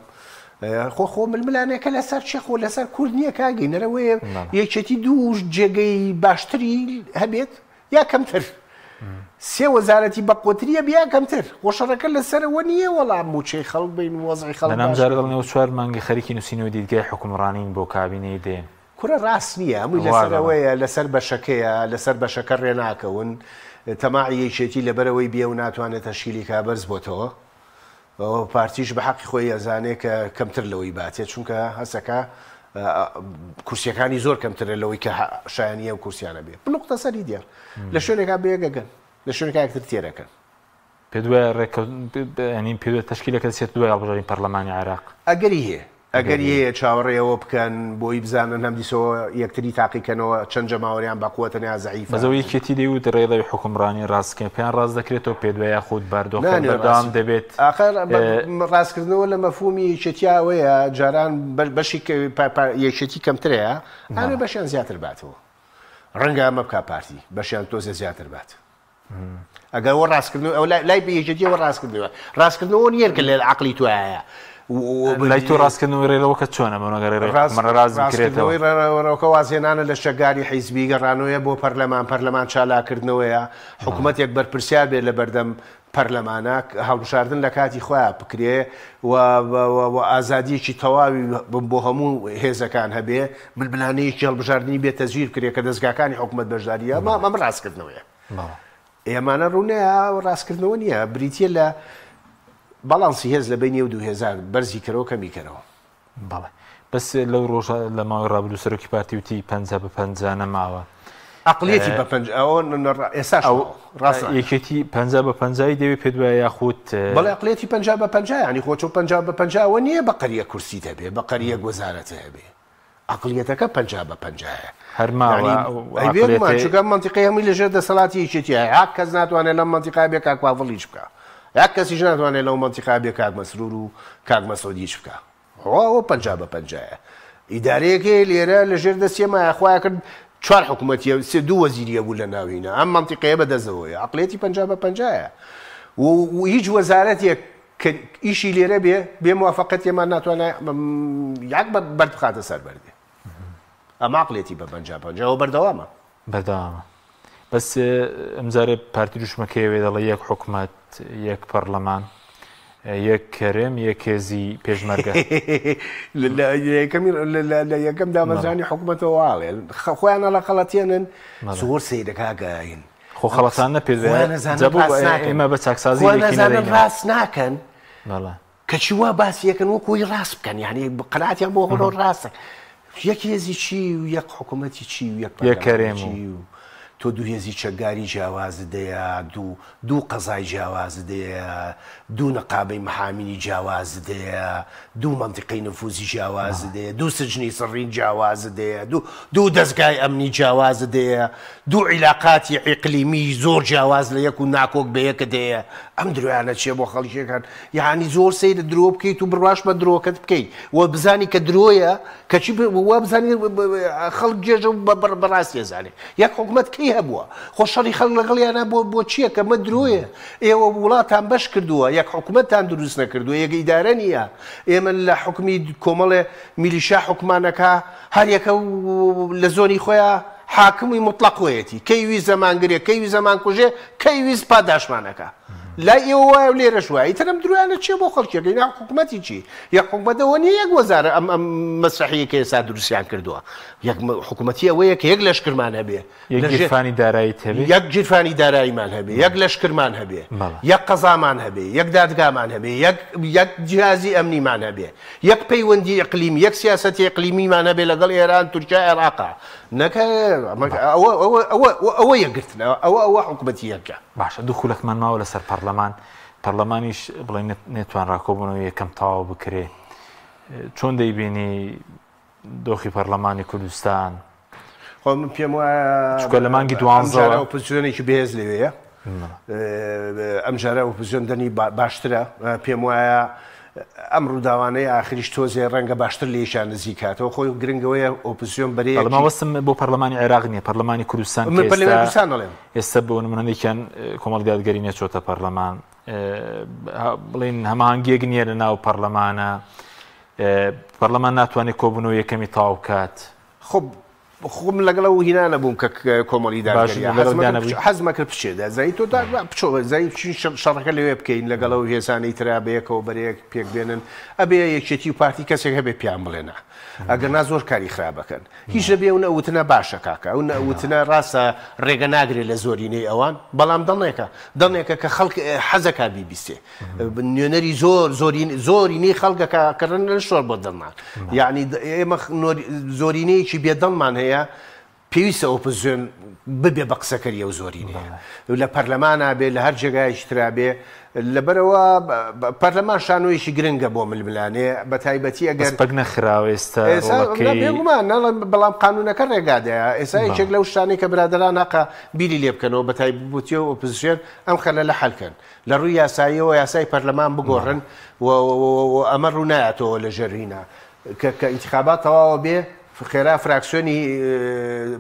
خۆ خۆ ململانێکە لەسەر چێ خۆ لەسەر کورد نییە کاگەی نەرەوەیە یەکێتی دوو جێگەی باشتری هەبێت یا کەمتر سێ وەزارەتی بەقوتریە بیا کەمتر خۆ شەڕەکە لەسەرەوە نییە وەڵام موچەی خەڵک بین وەزعی خەڵک بەنام جارە دەڵێن چوار مانگە خەریکی نووسینەوەی دیدگای حوکمڕانین بۆ کابینەی دێن. کورە ڕاست نییە هەمووی لەسەر ئەوەیە لەسەر بەشەکەیە لەسەر بەشەکە ڕێناکەون تەماعی یەکێتی لەبەرئەوەی بیە و ناتوانێت تەشکیلی کا بەرز بۆتەوە پارتیش بە حەقی خۆی ئەزانێ کە کەمتر لەوەی باتێ چونکە هەسەکە کورسیەکانی زۆر کەمترە لەوەی کە شایانی ئەو کورسیانە بێ بنقطە سەری دێڕ لە شوێنێکا بەیەکەگەن لە شوێنێکا یەکتر تێرەکەن. پێت وایە ڕێککەوتن یانی پێت وایە تەشکیلەکە دەچێتە دوای هەڵبژاردنی پەرلەمانی عێراق؟ ئەگەری هەیە. ئەگەری هەیە چاوەڕێی ئەوە بکەن بۆی بزانن هەمدیسەوە یەکتری تاقیکەنەوە چەند جەماوەریان بەقوەتن یا زەعیفە. بەس ئەوە یەکێتی دەیوت ڕێڕەوی حوکمڕانی ڕاست بکەن پێیان ڕاست دەکرێتەوە پێت وایە یاخود باردۆخەکە بەردەوام دەبێت؟ ئاخر ڕاستکردنەوە لە مەفهومی یەکێتیا ئەوەیە جاران بەشی یەکێتی کەمترەیە ئەمێ بەشیان زیاتر باتەوە ڕەنگە ئەمە بکا پارتی بەشیان تۆزێ زیاتر بات. ئەگەر ئەوە ڕاستکردنەوە ئەو لای بە یەکێتی ئەوە ڕاستکردنەوە ڕاستکردنەوە نییە کە لە عەقڵی تۆیە لای تۆ ڕاستکردنەوەی ڕێڕەوەکە چۆنە مەگەر ڕاستکردنەوەی ڕێڕەوەکە وازهێنانە لە شەگاری حیزبی گەڕانەوەیە بۆ پەرلەمان پەرلەمان چالاکردنەوەیە حکوومەتێک بەرپرسیار بێت لە بەردەم پەرلەمانە هەڵبژاردن لە کاتی خۆیان بکرێ و ئازادیەکی تەواوی بۆ هەموو هێزەکان هەبێ ململانێیەکی هەڵبژاردنی بێ تەزویر بکرێ کە دەزگاکانی حکوومەت بەشداری ئەمە ئەمە ڕاستکردنەوەیە. ئێمانە ڕوونەیە ڕاستکردنەوە نییە بریتە لە باڵانسی هێز لە بینی و دوو هێزان بەرزی کەرەوە کەمی کەرەوە. بەڵێ بەس لەو ڕۆژە لە ماوەی ڕابردوو سەرۆکی پارتی وتی پەنجا بە پەنجا نەماوە. عەقڵیەتی بە پەنج ئەوە ئێستاش ئەو ڕاست یەکێتی پەنجا بە پەنجای دەوێ پێت وایە یاخود بەڵێ عەقڵیەتی پەنجا بە پەنجا یانی خۆ چۆ پەنجا بە پەنجا ئەوە نییە بە قەریە کورسیت هەبێ بە قەریەک وەزارەت هەبێ عەقڵیەتەکە پەنجا بە پەنجایە هەر ماوە یانی ئەو ئەی بێگومان عەقڵیەتەی چونکە ئەم مەنتیقەی هەمووی لەژێر دەسەڵاتی یەکێتیایە یاک کەس ناتوانێت لەم مەنتیقە بێ کاک پاڤڵ هیچ بکا یاک کەسیش ناتوانێت لەو مەنتیقە بێ کاک مەسرور و کاک مەسعود هیچ بکا خۆ ئەوە 50 بە پەنجایە ئیدارەیەک هەیە لێرە لەژێر دەستی ئێمەیە خوایە کرد چوار حکوومەتیە سێ دوو وەزیریە بوو لە ناوینە ئەم مەنتیقەیە بە دەستەوەیە عەقڵیەتی 50 بە پەنجایە و هیچ وەزارەتێک کە ئیشی لێرە بێ بێ موافقەت ئێمە ناتوانێت یەک بەرد بخاتە سەر بەردێ ئەمە عەقڵیەتی بە پەنجا پەنجا و بەردەوامە. بەردەوامە بەس ئەمجارێ پارتی دروشمەکەی ئەوێ دەڵێ یەک حکومەت یەک پەڕلەمان یەک هەرێم یەک هێزی پێشمەرگە. لە یەکەم دامەزرانی حکومەتەوە واڵێن خۆیان ئەڵەخەڵەتێنن زۆر سەیرە کاکە هین خۆ خەڵەتان پێ ئێمە بە چاکسازی ڕاست ناکەن کەچی وا باسی ئەکەن وەکو ئەوەی ڕاست بکەن یانی قەناعەتیان بۆ هەڵۆ ڕاستە یەک هێزی چی و یەک حکوومەتی چی و یەک پەرلەمانی چی و تۆ دوو هێزی چەکداری جیاوازت دەیە دوو دوو قەزای جیاوازت دەیە دوو نەقابەی محامینی جیاوازت دەیە دوو مەنتیقەی نفوزی جیاوازت دەیە دوو سجنی سڕین جیاوازت دەیە دوو دوو دەزگای ئەمنی جیاوازت دەیە دوو عیلاقاتی ئیقلیمی زۆر جیاواز لە یەک و ناکۆک بە یەکت هەیە ئەم درۆیانە چیە بۆ خەڵکیەکان یەعنی زۆر سەیرە درۆ بکەیت و بڕواش بە درۆکەت بکەیت و بزانی کە درۆیە کەچی وا بزانی خەڵک گێژە و بەڕاستی ئەزانێ یەک حکومەت کەی هەبووە خۆ شەڕی خەڵک لەگەڵیانە بۆ بۆ چییە کە مە درۆیە ئێوە وڵاتان بەش کردووە یەک حکومەتتان دروست نەکردووە یەک ئیدارە نییە ئێمە لە حکومی کۆمەڵێ میلیشا حکومانەکە هەریەکە لە زۆنی خۆیان حاکمی مطلق خۆیەتی کەی ویست زەمانگرێ کەی ویست زەمانکوژێ کەی ویست پاداشمانەکە لای ئێوە وایە و لێرەش وایە ئیتر ئەم درۆیانە چیە بۆ خەڵکیەکەی نا حکومەتی چی یەک حکومەت ئەوە نیە یەک وەزارە ئەم ئەم مەسرەحیە کە ئێستا دروستیان کردووە یەک حکومەتی ئەوەیە کە یەک لەشکرمان هەبێ یەک گیرفانی داراییت هەبێ یەک گیرفانی داراییمان هەبێ یەک لەشکرمان هەبێ یەک قەزامان هەبێ یەک دادگامان هەبێ یەک یەک جیهازی ئەمنیمان هەبێ یەک پەیوەندی ئیقلیمی یەک سیاسەتی ئیقلیمیمان هەبێ لەگەڵ ئێران تورکیا عێراقا نەک ئەوە ئەوە ئەوە ئەوە یەکگرتنە ئەوە ئەوە حکومەتی یەکە. باشە دوو خولەکمان ماوە لەسەر پەڕلەمان، پەڕلەمانیش بڵێ نەتوانرا کۆبوونەوەی یەکەم تەواو بکرێ، چۆن دەیبینی دۆخی پەڕلەمانی کوردستان؟ خۆ من پێم وایە چونکە لە مانگی دوانزەوە ئۆپۆزسیۆنێکی بەهێز لەوێیە، ئەمجارە ئۆپۆزسیۆن دەنگی باشترە، پێم وایە ئەم ڕووداوانەی ئاخریش تۆزێ ڕەنگە باشتر لێیشان نزیک هاتەوە خۆی گرنگەوەیە ئۆپۆزسیۆن بەرەیەکی بەڵام مەبەستم بۆ پەرلەمانی عێراق نییە پەرلەمانی کوردستان من پەرلەمانی کوردستان دەڵێم ئێستا بۆ نمونە هەندێکیان کۆمەڵی دادگەری نەچۆتە پەرلەمان بڵێن هەماهەنگیەک نییە لە ناو پەرلەمانە پەرلەمان ناتوانێت کۆبوونەوە یەکەمی تەواو بکات خۆ خۆ من لەگەڵ ئەو هینا نەبووم کە کۆمەڵی دادگەری حەزمە کرد بچێت دەزانی تۆ بچۆ زانی بچین شەڕەکە لەوێ بکەین لەگەڵ ئەو هێزانەی ترا بەیەکەوە بەرەیەک پێک بێنن ئەبێ یەکێتی و پارتی کەسێک هەبێ پیان بڵێنە ئەگەر نا زۆر کاری خراپەکەن هیچ لەبێ ئەو نەوتنە باشە کاکە ئەو نەوتنە ڕاستە ڕێگە ناگرێت لە زۆرینەی ئەوان بەڵام دەڵێکە دەڵێکە کە خەڵک حەزەکە بیبیستێ نوێنەری زۆر زۆرینەی خەڵکەکە کڕن لە شۆر بۆ دڵمان یعنی ئێمە زۆرینەیەکی بێدڵمان هەیە. پێویستە ئۆپۆزسیۆن ببێ بە قسەکەری ئەو زۆرینەیە لە پەرلەمانا بێ لە هەر جێگایەکی ترا بێ لەبەرەوە پەرلەمان شانۆیەکی گرنگە بۆ ململانێ بە تایبەتی ئەگەر پەک نەخراوە ئێستا بێگومان ناڵێم بەڵام قانونەکە ڕێگادایە ئێستا یەکێک لەو شتانەی کە برادەران هەقە بیری لێ بکەنەوە بە تایبەتی و ئۆپۆزسیۆن ئەم خەلەلە حەلکەن لە ڕووی یاساییەوە یاسای پەرلەمان بگۆڕن و ئەمە ڕوو نایەتەوە لە ژێر هینا کە کە ئینتخابات تەواوە بێ خێرا فراکسیۆنی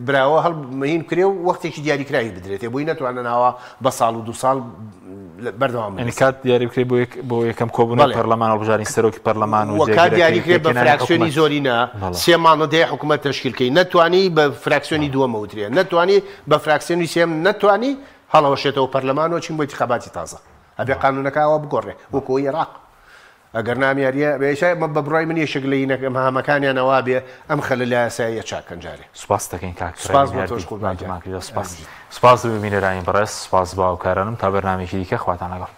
براوە هەڵ هین بکرێ و وەختێکی دیاریکراوی بدرێتێ بۆی نەتوانن ئاوا بە ساڵ و دو ساڵ بەردەوام بن. یعنی کات دیاری بکرێ بۆ یەک بۆ یەکەم کۆبوونەوەی بەڵێ. پەرلەمان هەڵبژاردنی سەرۆکی پەرلەمان و و کات جێگرەکەی دیاری کرێ بە پێکهێنانی فراکسیۆنی حکومەت. زۆرینە بەڵێ. سێ مانگ دەیە حکومەت تەشکیل کەی نەتوانی بە فراکسیۆنی بەڵێ. دووەمە وترێ نەتوانی بە فراکسیۆنی سێم نەتوانی هەڵەوەشێتەوە پەرلەمان و چین بۆ ئینتخاباتی تازە ئەبێ بەڵێ. قانونەکە ئاوا بگۆڕێ وەکو ئەوەی ئێراق. ئەگەر نا ئەم یاریە بێ بە بڕای من یەکێک لە مەهامەکانیان ئەوە بێ ئەم خەلەلە یاساییە چاکەن جارێ. سوپاست دەکەین کاک سوپاس ڕێبین بۆ تۆش هەردی قوربان گیان. ماندوومان کردیت سوپاس سوپاس بۆ بینەرانی بەڕێز سوپاس بۆ هاوکارانم تا بەرنامەیەکی دیکە خواتان لەگەڵ.